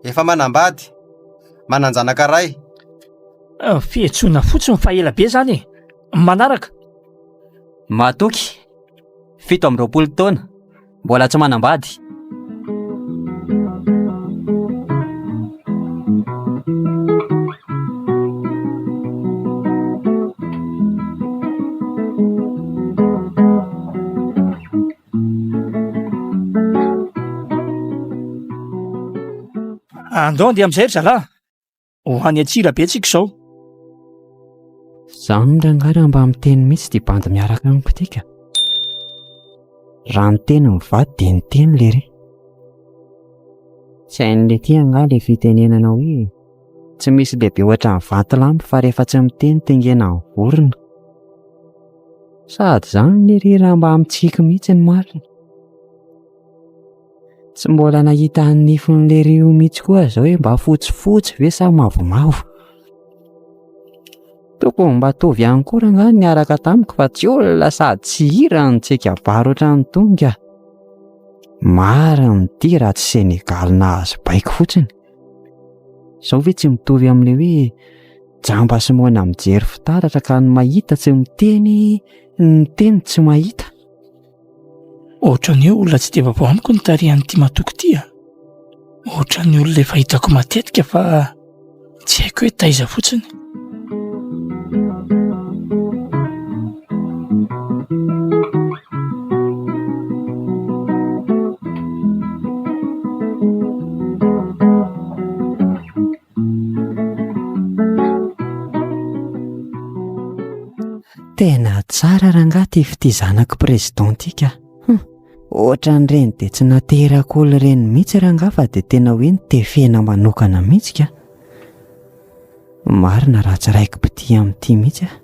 efa manambady, manan-janaka iray. Ah, fihetsoana fotsiny fa ela be zany e! Manaraka. Matoky, 27 taona, Mbola tsy manambady. Andao andeha amin'izay ry zalahy. Ho any Antsirabe tsika izao. Zany rangahy raha mba miteny mihitsy ity bandy miaraka amiko ity ka. Raha niteny mivady dia niteny lery. Tsy hain'le ty angaha le fitenenana hoe tsy misy lehibe ohatran'ny vatolampy fa rehefa tsy miteny tengenan'ny vorona. Sady zany lery raha mba mitsiky mihitsy ny marina. Tsy mbola nahita ny nifin'ilay rio mihitsy koa aho izao hoe mba fotsifotsy ve sa mavomavo. Tokony mba tovy ihany koa rangahy ny niaraka tamiko fa tsy olona sady tsy hira no tsy kabary ohatran'ny tonga. Marina ity raha tsy Senegaly nahazo baiko fotsiny. Izao ve tsy mitovy amin'ilay hoe jamba sy moana mijery fitaratra ka ny mahita tsy miteny, ny miteny tsy mahita. Ohatran'ny hoe olona tsy dia vaovao amiko ny tarehan'ity matoky ity a. Ohatran'ny olona efa hitako matetika fa tsy haiko hoe taiza fotsiny. Tena tsara rangahy ty fitia zanak'i président ty ka. Hum, ohatran'ireny dia tsy nateraka olo ireny mihitsy rangahy fa dia tena hoe nitefena manokana mihitsy ka. Marina raha tsy raiki-pitia amin'ity mihitsy aho.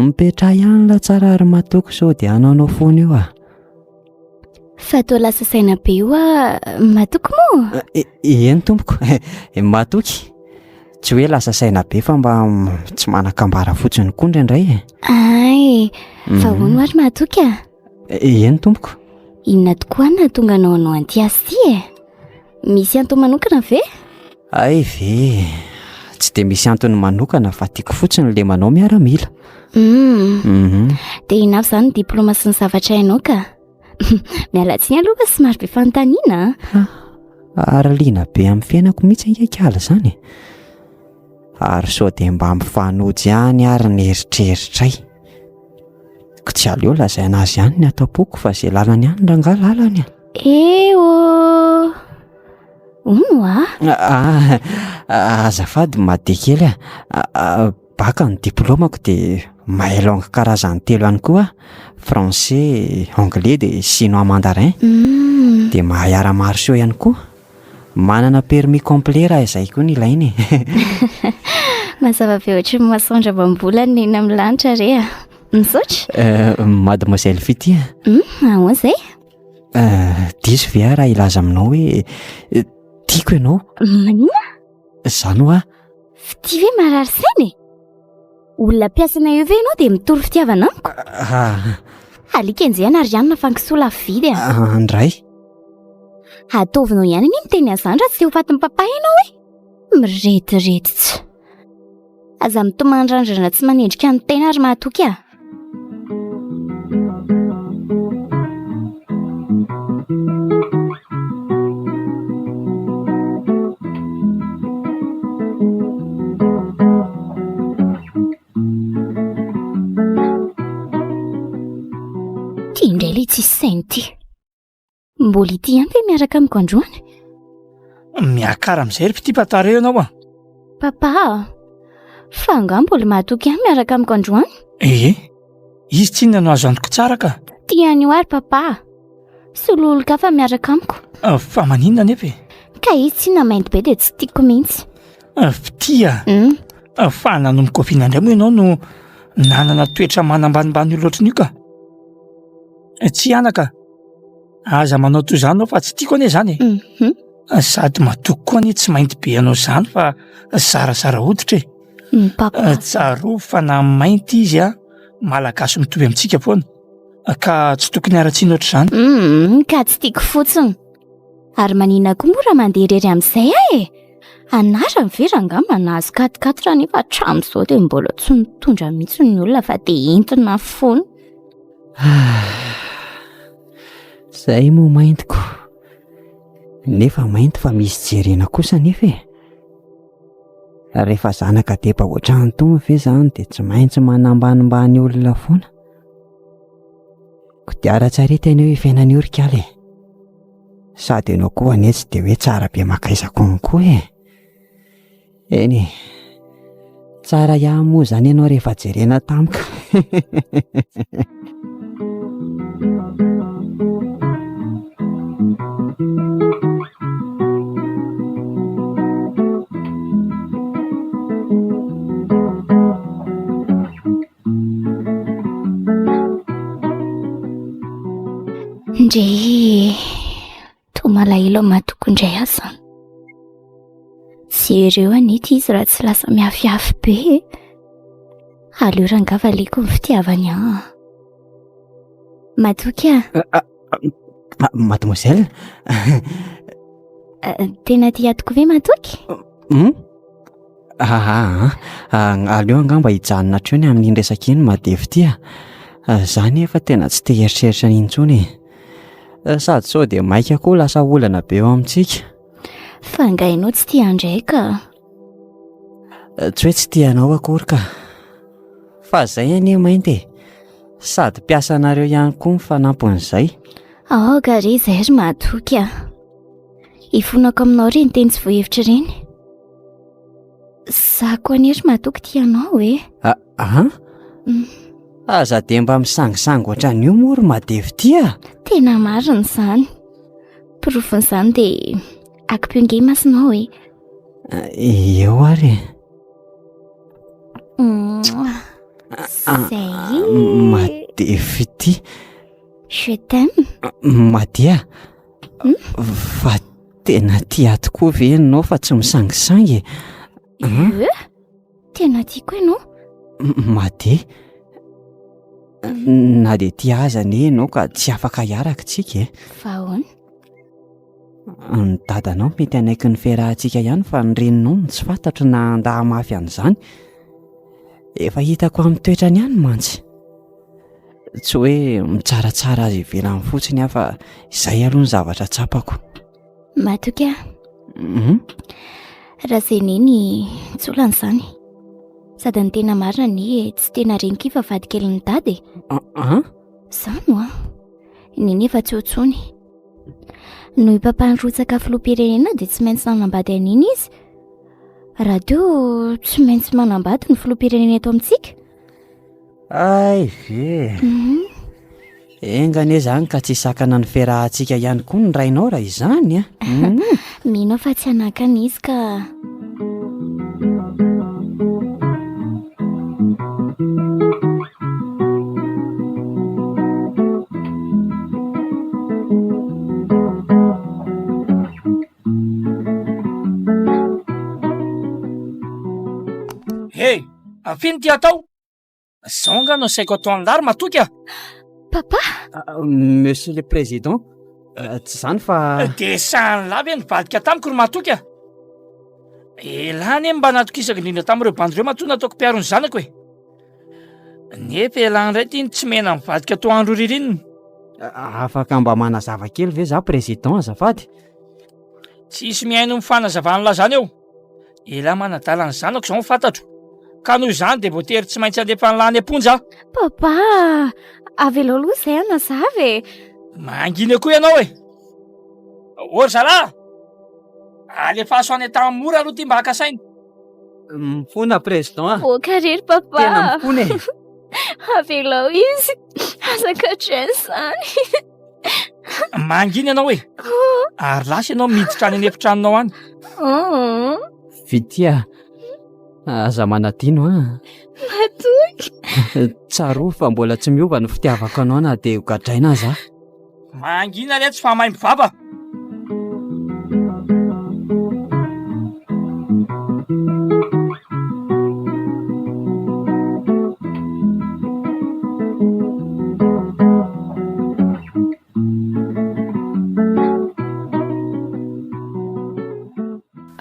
Mipetraha ihany lah tsara ary matoky sao dia hanaonao foana eo ah. Fa toa lasa saina be io ah, matoky moa? Eh, eh, eny tompoko, eh, matoky. Tsy hoe lasa saina be fa mba tsy manan-kambara fotsiny koa indraindray e. Ay, fa mhm. hono ary matoky ah. Eny tompoko. Inona tokoa no nahatonga anao hanao an'ity asa ity e? Misy antony manokana ve? Hay ve, tsy dia misy antony manokana fa tiako fotsiny ilay manao miaramila. Mm. Mhm. Dia inona avy izany ny diplaoma sy ny zavatra hainao ka? Miala tsiny aloha fa somary be fanontaniana a. Ary liana be amin'ny fiainako mihitsy ange kala izany e. Ary sao dia mba mifanojo ihany ary ny eritreritray. Ko tsy aleo lazaina azy ihany ny ato am-poko fa izay lalany ihany rangahy lalany a. Eh oh! Hono a? Ah, azafady Made kely a. Baka ny diplaomako dia mahay langue karazany telo ihany koa aho, français, anglais dia chinois mandarin. Mm. Dia mahay arts martiaux ihany koa. Manana permis complet raha izay koa no ilaina e. Mazava be ohatry ny masoandro amam-bolana eny amin'ny lanitra re a. Misaotra. Euh, Mademoiselle Fitia. Mm, ahoana izay? Euh, diso ve aho raha hilaza aminao hoe eh, tiako ianao? Maninona? Izany hoa. Fitia ve marary saina e? Olona mpiasana eo ve ianao dia mitory fitiavana amiko? Ah. Alika enjehina ry anona fa ny kisoa lafo vidy a. Ah, Andray. Ataovinao ihany anie miteny an'izany raha tsy te ho fatin'ny papa ianao e. Miretirety tsy. Aza mitomany randrana tsy manendrika ny tena ary mahatoky a. Ty indray ilay tsisy saina ity. Mbola ity ihany ve miaraka amiko androany? Miakara amin'izay ry fitia fa tarehy ianao a. Papa a! Fa angaha mbola mahatoky ahy miaraka amiko androany? Ee, izy tsinona no azo antoka tsara ka. Tia an'io ary papa a! Solo olon-kafa miaraka amiko. Ah, fa maninona anefa e? Ka izy tsinona mainty be dia tsy tiako mihitsy. Ah, fitia. Mm. Ah, fa nanomboka oviana indray moa ianao no nanana toetra manambanimbany olona ohatran'io ka? Eh, Tsy anaka. Aza manao toy izany ianao fa tsy tiako anie izany e. Mm -hmm. Sady matoky koa anie tsy mainty be anao izany fa zarazara hoditra e. Mm, papa. Tsarovy fa na mainty izy a, malagasy mitovy amintsika foana. Ka tsy tokony haratsiana ohatr'izany. Mm, ka tsy tiako fotsiny. Ary manina koa moa raha mandeha irery amin'izay aho e? Anarany ve rangahy manazo quatre quatre nefa hatramin'izao dia mbola tsy nitondra mihitsy ny olona fa dia entina foana. Zay moa maintiko. Nefa mainty fa misy jerena kosa nefa e. Rehefa zanaka deba ohatran'itony ve zany dia tsy maintsy manambanimbany olona foana. Kodiaran-tsarety anie io fiainana io ry kala e. Sady ianao koa anie tsy dia hoe tsara be makaiza konko e. Eny e. Tsara ihany moa izany ianao rehefa jerena tampoka. Ndry, toa malahelo amin'i Matoky indray aho izany. Jereo anie ity izy raha tsy lasa miafiafy be e. Aleo rangahy valiako ny fitiavany ahy. Matoky ah. Ah, ah, ah, mademoiselle. Eh, tena tia tokoa ve Matoky? Hmm? Aa, aleo angamba hijanona hatreo ny amin'iny resaka iny Madevy ity a. Za nefa tena tsy te hieritreritra an'iny intsony e. Sady sao dia maika koa lasa olana be eo amintsika. Fa angaha ianao tsy tia an-dray ka? Tsy hoe tsy tia anao akory ka. Fa zay anie mainty e. Sady mpiasanareo ihany koa ny fanampin'izay. Aoka re izay ry Mahatoky a. Ifonako aminao ireny teny tsy voahevitra ireny. Za koa anie ry Mahatoky tia anao e. Ah, ah? Mm. Aza dia mba misangisangy ohatran'io moa ry Madevy ity a. Tena marina izany. Porofon'izany dia akipio nge masinao e. Eo ary e. Zay. Madevy ity. Je t'aime. Madia. Hmm? Fa tena tia tokoa ve ianao fa tsy misangisangy e? Euh, tena tiako ianao. Madia. Na dia tia azy anie ianao ka tsy afaka hiaraka tsika e. Fa ahoana? Ny dadanao mety hanaiky ny fiarahantsika ihany fa ny reninao no tsy fantatro na handà mafy an'izany. Efa hitako amin'ny toetrany ihany mantsy. Tsy hoe mitsaratsara azy ivelany fotsiny aho fa izay aloha ny zavatra tsapako. Matoky aho. Mhm. Raha izay neny tsy olana izany. Sady ny tena marina anie tsy tena reniko io fa vadikelin'i dada e. An? Izany hoa. Neny efa tsy eo intsony. Noho i papa nirotsaka filoham-pirenena dia tsy maintsy nanambady an'iny izy. Raha teo tsy maintsy manambady ny filoham-pirenena eto amintsika. Hay ve! Mhm. Enga anie izany ka tsy hisakana ny fiarahantsika ihany koa ny rainao raha izany a. Mhm. Mino aho fa tsy hanakana izy ka. Hey, afino ty atao? Zao nga no asaiko atao an'lah ry Matoky a! Papa! Monsieur le président, tsy izany fa. Dia sahan'lah ve nivadika tamiko ry Matoky a? Elah anie mba natokisako indrindra tamin'ireo bandy ireo matoa nataoko mpiaro ny zanako e! Nefa elah indray ity no tsy mena mivadika toa andro ririnina. Afaka mba manazava kely ve za président azafady? Tsisy mihaino ny fanazavan'lah zany eo. Elah manadala ny zanako izao no fantatro. Ka noho izany dia voatery tsy maintsy handefa an'lah any am-ponja aho. Papa a! Avelao aloha izay hanazava e! Mangina koa ianao e! Ô ry zalahy! Alefaso any Antanimora aloha ty mba haka saina. Mifona président a. Boaka re ry papa. Tena mifona e. Avelao izy. Aza katraina izany. Mangina ianao e. Ary lasa ianao miditra any an'efitranonao any. Oh. Fitia, aza manadino a. Matoky. Tsarovy fa mbola tsy miova ny fitiavako anao na dia ho gadraina aza aho. Mangina letsy fa maimbo vava.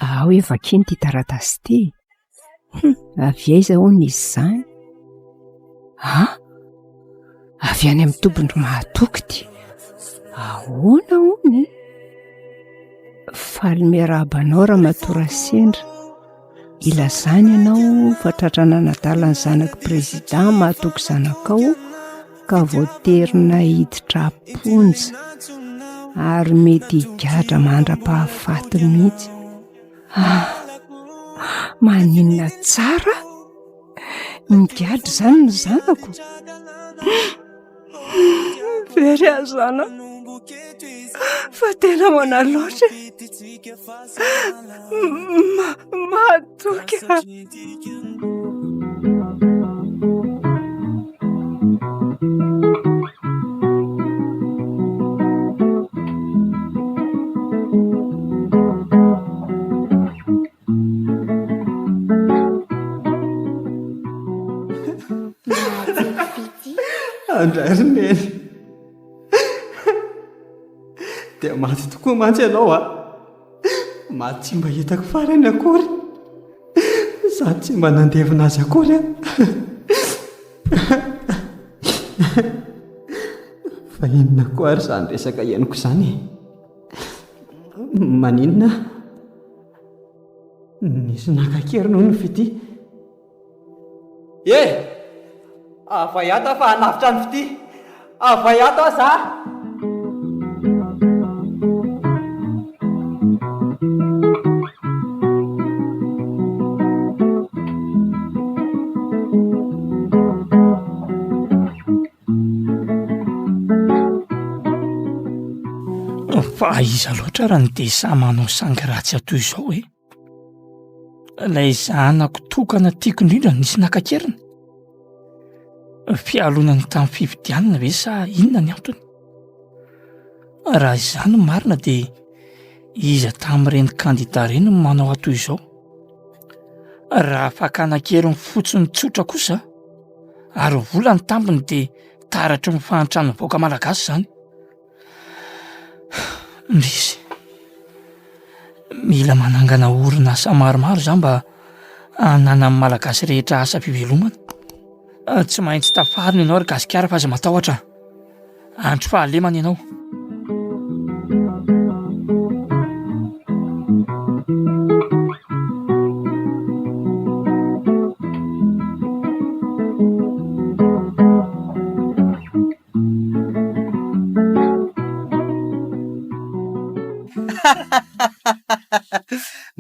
Ao hoe vakino ity taratasy ity. Hum, avy aiza hono izy izany? Ah, avy any amin'ny tobin-dry Mahatoky ity. Ahoana hono e? Faly miarahaba anao Ramatoa Rasendra. Ilazana ianao fa tratra nanadala ny zanak'i Prezida Mahatoky zanakao ka voatery naiditra am-ponja ary mety higadra mandra-pahafaty mihitsy. Ah, maninona tsara? Migadra izany ny zanako? Very aho zanako fa tena manaloatra e. Mahatoky aho. Andray ry Neny. Dia maty tokoa mantsy ianao a. Maty tsy mba hitako farany akory. Sady tsy mba nandevina azy akory aho. Fa inona koa ary izany resaka henoko izany e? Maninona aho? Nisy naka an-keriny hono ny fitia. E! Avay ato aho fa hanavotra ny fitia. Avay ato aho za! Fa iza loatra raha ny dia sahy manao sangy ratsy toy izao e? Ilay zanako tokana tiako indrindra nisy naka an-keriny. Fialonana tamin'ny fifidianana ve sa inona ny antony? Raha izany no marina dia iza tamin'ireny kandida ireny no manao ahy toy izao? Raha fakana an-keriny fotsiny tsotra kosa ary vola ny tambiny dia taratry ny fahantran'ny vahoaka malagasy izany. Indrisy. Mila manangana orinasa maromaro za mba hananan'ny Malagasy rehetra asa fivelomana. Tsy maintsy tafarina ianao ry Gasikara fa aza matahotra. Andry fahalemana ianao.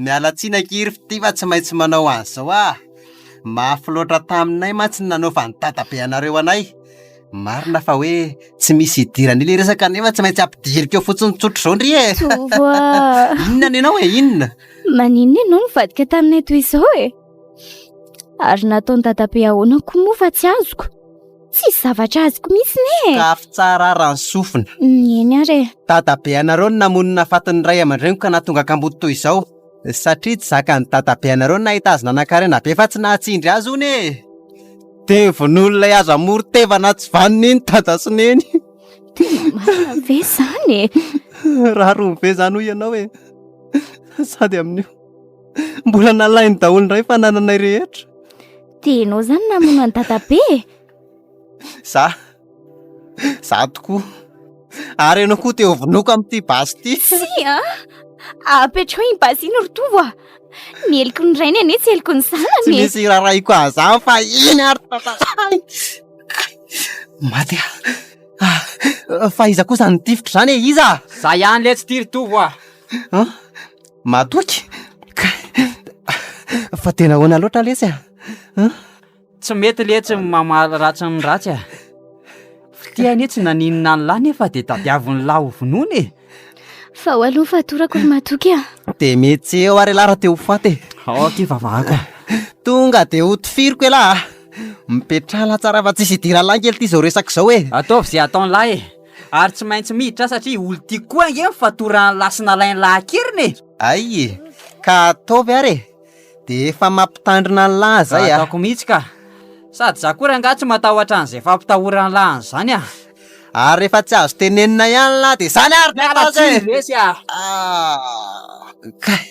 Miala tsiny akia ry fitia fa tsy maintsy manao an'izao aho. Mafy loatra taminay mantsy ny nanaovan'i dadabe anareo anay. Marina fa hoe tsy misy idirany ilay resaka nefa tsy maintsy ampidiriko eo fotsiny tsotra izao ndry e. Tovo a! Inona ny anao e, inona? Maninona ianao nivadika taminay toy izao e? Ary nataon'i dadabe ahoana koa moa fa tsy azoko? Tsisy zavatra azoko mihitsy ne e! Sokafy tsara ary ny sofina. Eny ary e. Dadabe anareo no namono nahafaty ny ray aman-dreniko ka nahatonga kamboty toy izao. Satria tsy zakan'i dadabe anareo ny nahita azy nanan-karena be fa tsy nahatsindry azy hono e! Dia vonoiny ilay azo amoron-tevana tsy vanona iny dada sy neny. Tena marina ve izany e? Rariny ve izany hoy ianao e? Sady amin'io mbola nalainy daholo indray ny fanananay rehetra. Dia ianao izany namono an'i dadabe e? Za? Za tokoa. Ary ianao koa te ho vonoiko amin'ity basy ity. Tsia a! Apetraho iny basy iny ry Tovo a! Ny heloky ny rainy anie tsy heloky ny zanany Tsy e! misy irarahiko an'izany fa iny ary tantarainy. Maty aho. Ah, fa iza kosa nitifitra izany e? Iza? Za ihany letsy ity ry Tovo a! An? Matoky? Kay! Fa tena ahoana loatra lesy a? An? Tsy mety letsy ny mamaly ratsy ny ratsy a! Fitia anie tsy naninona an'lah nefa dia tadiavin'lah ho vonoina e! Fa ao aloha fa torako ry Matoky a! Dia mety tsy eo ary elah raha te ho faty e! Ao akia vavahako a! Tonga dia ho tifiriko elah a! Mipetraha lah tsara fa tsisy idiran'lah kely ity izao resaka izao e! Ataovy izay ataon'lah e! Ary tsy maintsy miditra aho satria olon-tiako koa ange ny fatoran'lah sy nalain'lah an-keriny e! Ay e! Ka ataovy ary e! Dia efa mampitandrina an'lah zay a! Ataoko mihitsy ka! Sady za koa rangahy tsy matahotra an'izay fampitahoran'lah an'izany a! Ary rehefa tsy azo tenenina ihany lah dia zany ary Miala tsiny resy a! Ah! Kay!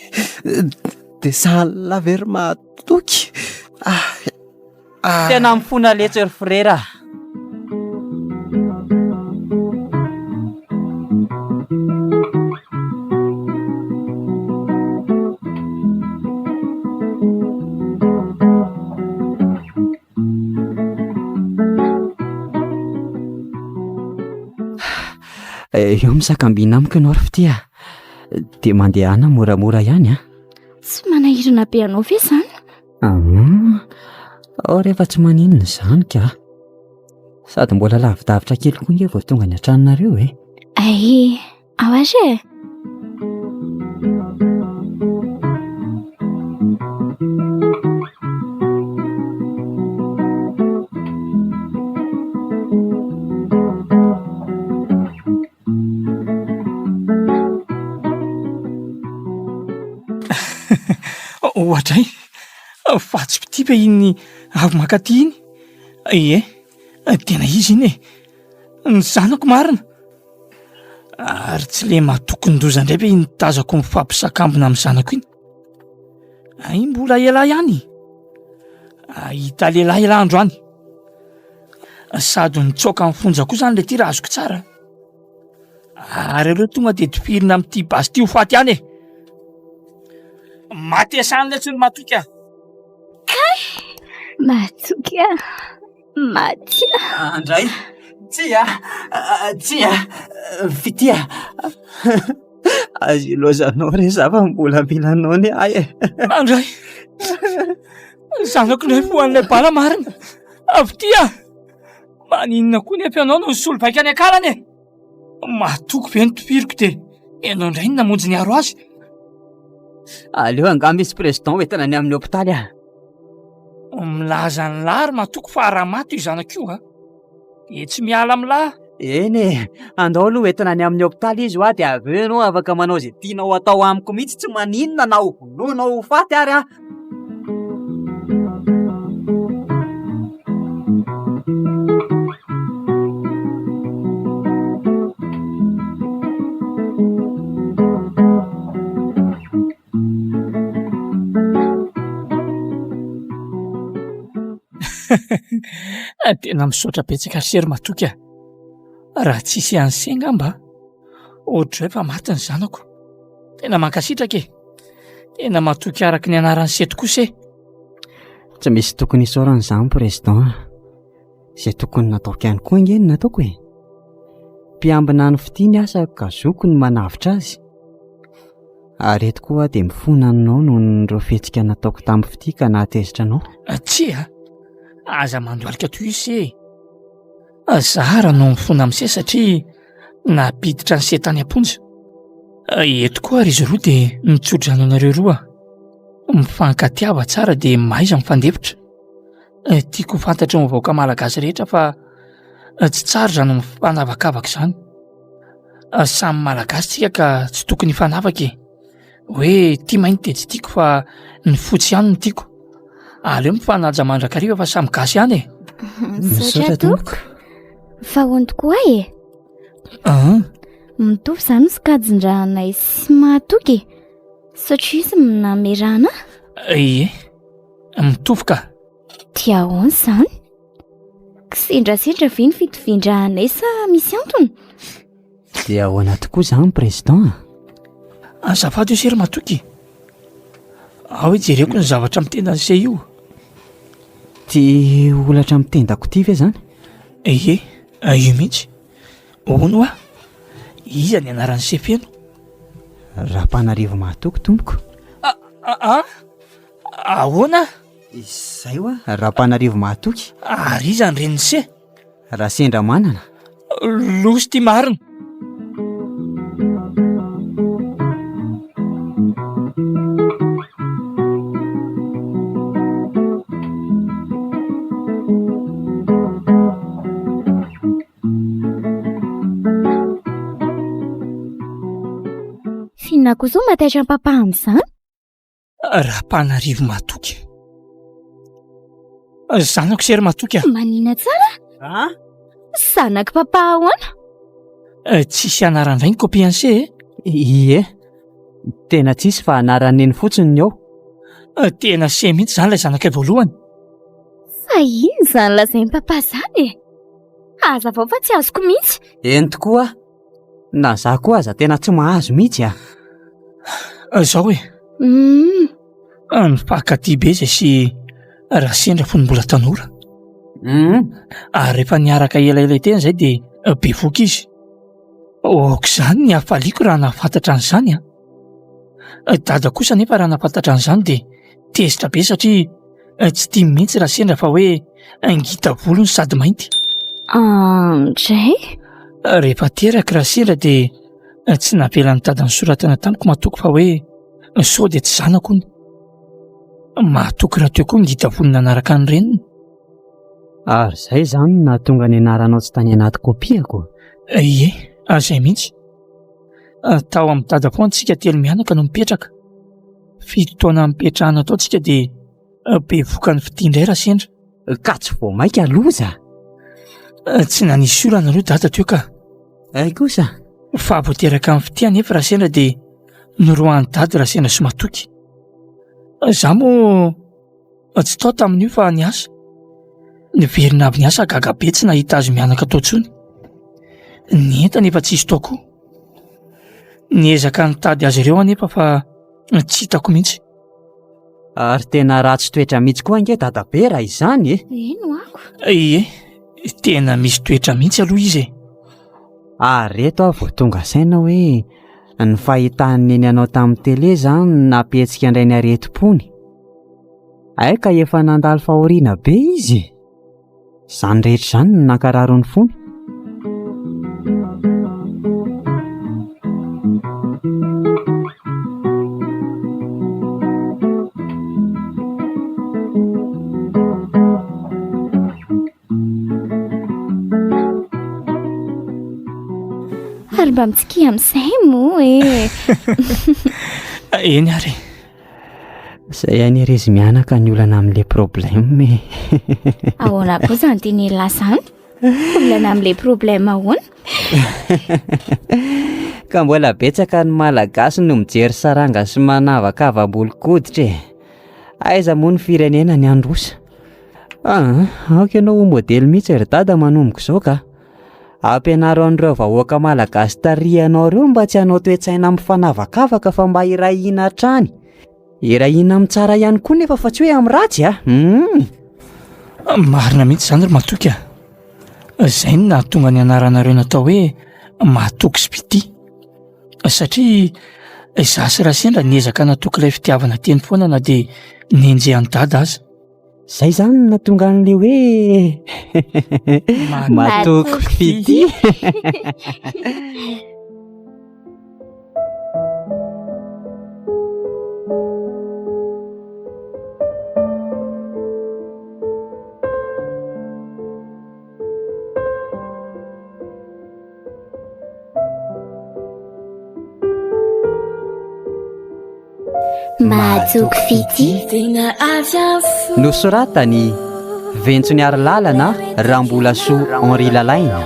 Dia sahala ve ry Mahatoky? Ah! Ah. Tena mifona letsy ry frera. Eh, eo misakambina amiko ianao ry fitia. Dia mandehana moramora ihany a. Tsy manahirana be anao ve izany? Aa, ao rehefa tsy maninona izany ka. Sady mbola lavidavitra kely koa nge vao tonga any an-tranonareo e. Ay, ao ary e. Oadray, fa tsy mpitia ve iny avy mankaty iny? Ie, tena izy iny e! Ny zanako marina! Ary tsy le matokin-doza indray ve iny tazako mifampisakambina amin'ny zanako iny? Ay, mbola ela ihany! Hahita lehilahy elah androany! Sady nitsoaka ny fonja koa zany le ty raha azoko tsara. Ary aleo tonga de tifirina amin'ity basy ity ho faty ihany e. Matesany letsy ny matoky a. Kay! Matoky a. Maty a. Andray. Tsia. Tsia. Fitia. Aza ilaozanao re za fa mbola mila anao ny ahy e. Andray. Zanako indray fo an'ilay bala marina. Avy ty ah! Maninona koa nefa ianao no nisolo vaika any an-kalany e? Mahatoky ve ny tofiriko dia ianao indray no namonjy niaro azy? Aleo angaha misy président hoentina any amin'ny hopitaly ah. Milaza ny lahy ry Matoky fa raha maty io zanako io ah, dia tsy miala amin'ny lahy. Eny e, andao aloha hoentina any amin'ny hopitaly izy hoa dia avy eo ianao afaka manao izay tianao atao amiko mihitsy, tsy maninona na ho vonoinao ho faty ary aho. Tena misaotra betsaka ry se ry Matoky a! Raha tsisy an'se angamba ohatr'izao efa maty ny zanako. Tena mankasitraka e! Tena matoky araka ny anaran'i se tokoa se. Tsy misy tokony hisaorana izany président a. Izay tokony nataoko ihany koa ange no nataoko e. Mpiambina ny fitia ny asako ka zoko ny manavotra azy. Ary eto koa aho dia mifona aminao noho ireo fihetsika nataoko tamin'ny fitia ka nahatezitra anao. Tsia, aza mandohalika toy io se e. Zara no mifona amin'i se satria nampiditra an'i se tany am-ponja. Eto koa ary izy roa dia mitsodrano anareo roa. Mifankatiava tsara dia mahaiza mifandefitra. Tiako ho fantatry ny vahoaka malagasy rehetra fa tsy tsara izany mifanavakavaka izany. Samy malagasy tsika ka tsy tokony hifanavaka e. Hoe ity mainty dia tsy tiako fa ny fotsy ihany no tiako. Aleo mifanaja mandrakariva fa samy gasy ihany e. Misaotra tompoko. Fa hono tokoa ahy e. Ah. Mitovy izany ny sokajin-drahanay sy mahatoky e. Satria izy namerana ahy. Ie, mitovy ka. Dia ahoana izany? Kisendrasendra ve ny fitovian-drahanay sa misy antony? Dia ahoana tokoa izany président a? Azafady io se ry Matoky. Ao hoe jereko ny zavatra amin'ny tendan'i se io. Ty holatra amin'ny tendako ity ve izany? Ie, io mihitsy. Hono hoa, iza ny anaran'i se feno? Rampanarivo Mahatoky tompoko. A, ahoana? Izay hoa, Rampanarivo Mahatoky. Ary iza ny renin'i se? Raha sendra manana. Loza ity marina. F'inona kosa no mahataitra an'i papa amin'izany? Rapanarivo Matoky. Zanako sy ry Matoky a. Manina tsara? A? Zanak'i papa ahoana? Eh, tsisy anaran-dray ny kopian'i se e. Ie. Tena tsisy fa anaran'i neny fotsiny ny ao. Eh, tena se mihitsy izany ilay zanakay voalohany. Fa inona izany lazain'i papa izany e? Hazavao fa tsy azoko mihitsy. Eny tokoa. Na za koa aza tena tsy mahazo mihitsy a. Zao e. Hum. Nifankatia be zay sy Rasendra fony mbola tanora. Hum. Ary rehefa niaraka elaela teny zay dia bevoka izy. Aok'izany ny hafaliako raha nahafantatra an'izany a. Dada kosa anefa raha nahafantatra an'izany dia tezitra be satria Tsy tiany mihitsy raha sendra fa hoe ngita volo no sady mainty. Andray? Rehefa teraka raha sendra dia tsy navelan'ny dada nosoratana tamiko matoky fa hoe sao dia tsy zanako hono. Mahatoky rahateo koa ngita volo nanaraka ny reniny. Ary izay izany no nahatonga ny anaranao tsy tany anaty kopiako? Ie, izay mihitsy. Tao amin'ny dada foana tsika telo mianaka no mipetraka. Fito taona nipetrahana tao tsika dia bevoka ny fitia indray raha sendra. Ka tsy vao mainka loza? Tsy nanisy olana aloha dada teo ka. Ay kosa. Fa vao teraka ny fitia anefa raha sendra dia noroahan'i dada raha sendra sy matoky. Za moa tsy tao tamin'io fa niasa. Niverina avy niasa gaga be tsy nahita azy mianaka tao intsony. Ny entana efa tsisy tao koa. Niezaka nitady azy ireo anefa fa tsy hitako mihitsy. Ary tena ratsy toetra mihitsy koa ange dadabe raha izany e. Eny ho'ako. Ie, tena misy toetra mihitsy aloha izy e. Ary reto aho vao tonga saina hoe ny fahitan'i neny anao tamin'ny télé izany no nampihetsika indray ny aretim-pony. Hay ka efa nandalo fahoriana be izy e. Izany rehetra izany no nankarary ny fony. Ary mba mitsikia amin'izay moa e. Eny ary. Zay any ry izy mianaka ny olana amin'le problème e. Ahoana koa izany tenelah izany? Olana amin'le problème ahoana? Ka mbola betsaka ny Malagasy no mijery saranga sy manavakava-bolon-koditra e. Aiza moa ny firenena ny handroso? Ah, aoka ianao ho modely mihitsy ry dada manomboka izao ka. Ampianaro an'ireo vahoaka malagasy tarihanao ireo mba tsy hanao toe-tsaina mifanavakavaka fa mba hiray hina hatrany. Hiray hina amin'ny tsara ihany koa nefa fa tsy hoe amin'ny ratsy a. Hum. Marina mihitsy izany ry Matoky a. Izay no nahatonga ny anaranareo natao hoe Matoky sy Fitia. Satria izaho sy Rasendra niezaka natoky ilay fitiavana teny foana na dia nenjehan'i Dada aza. Zay zany no nahatonga an'le hoe matoky fitia. Mahatoky fitia. Nosoratan'i Ventsoniarilalana Rambolasoa Henri Lalaina.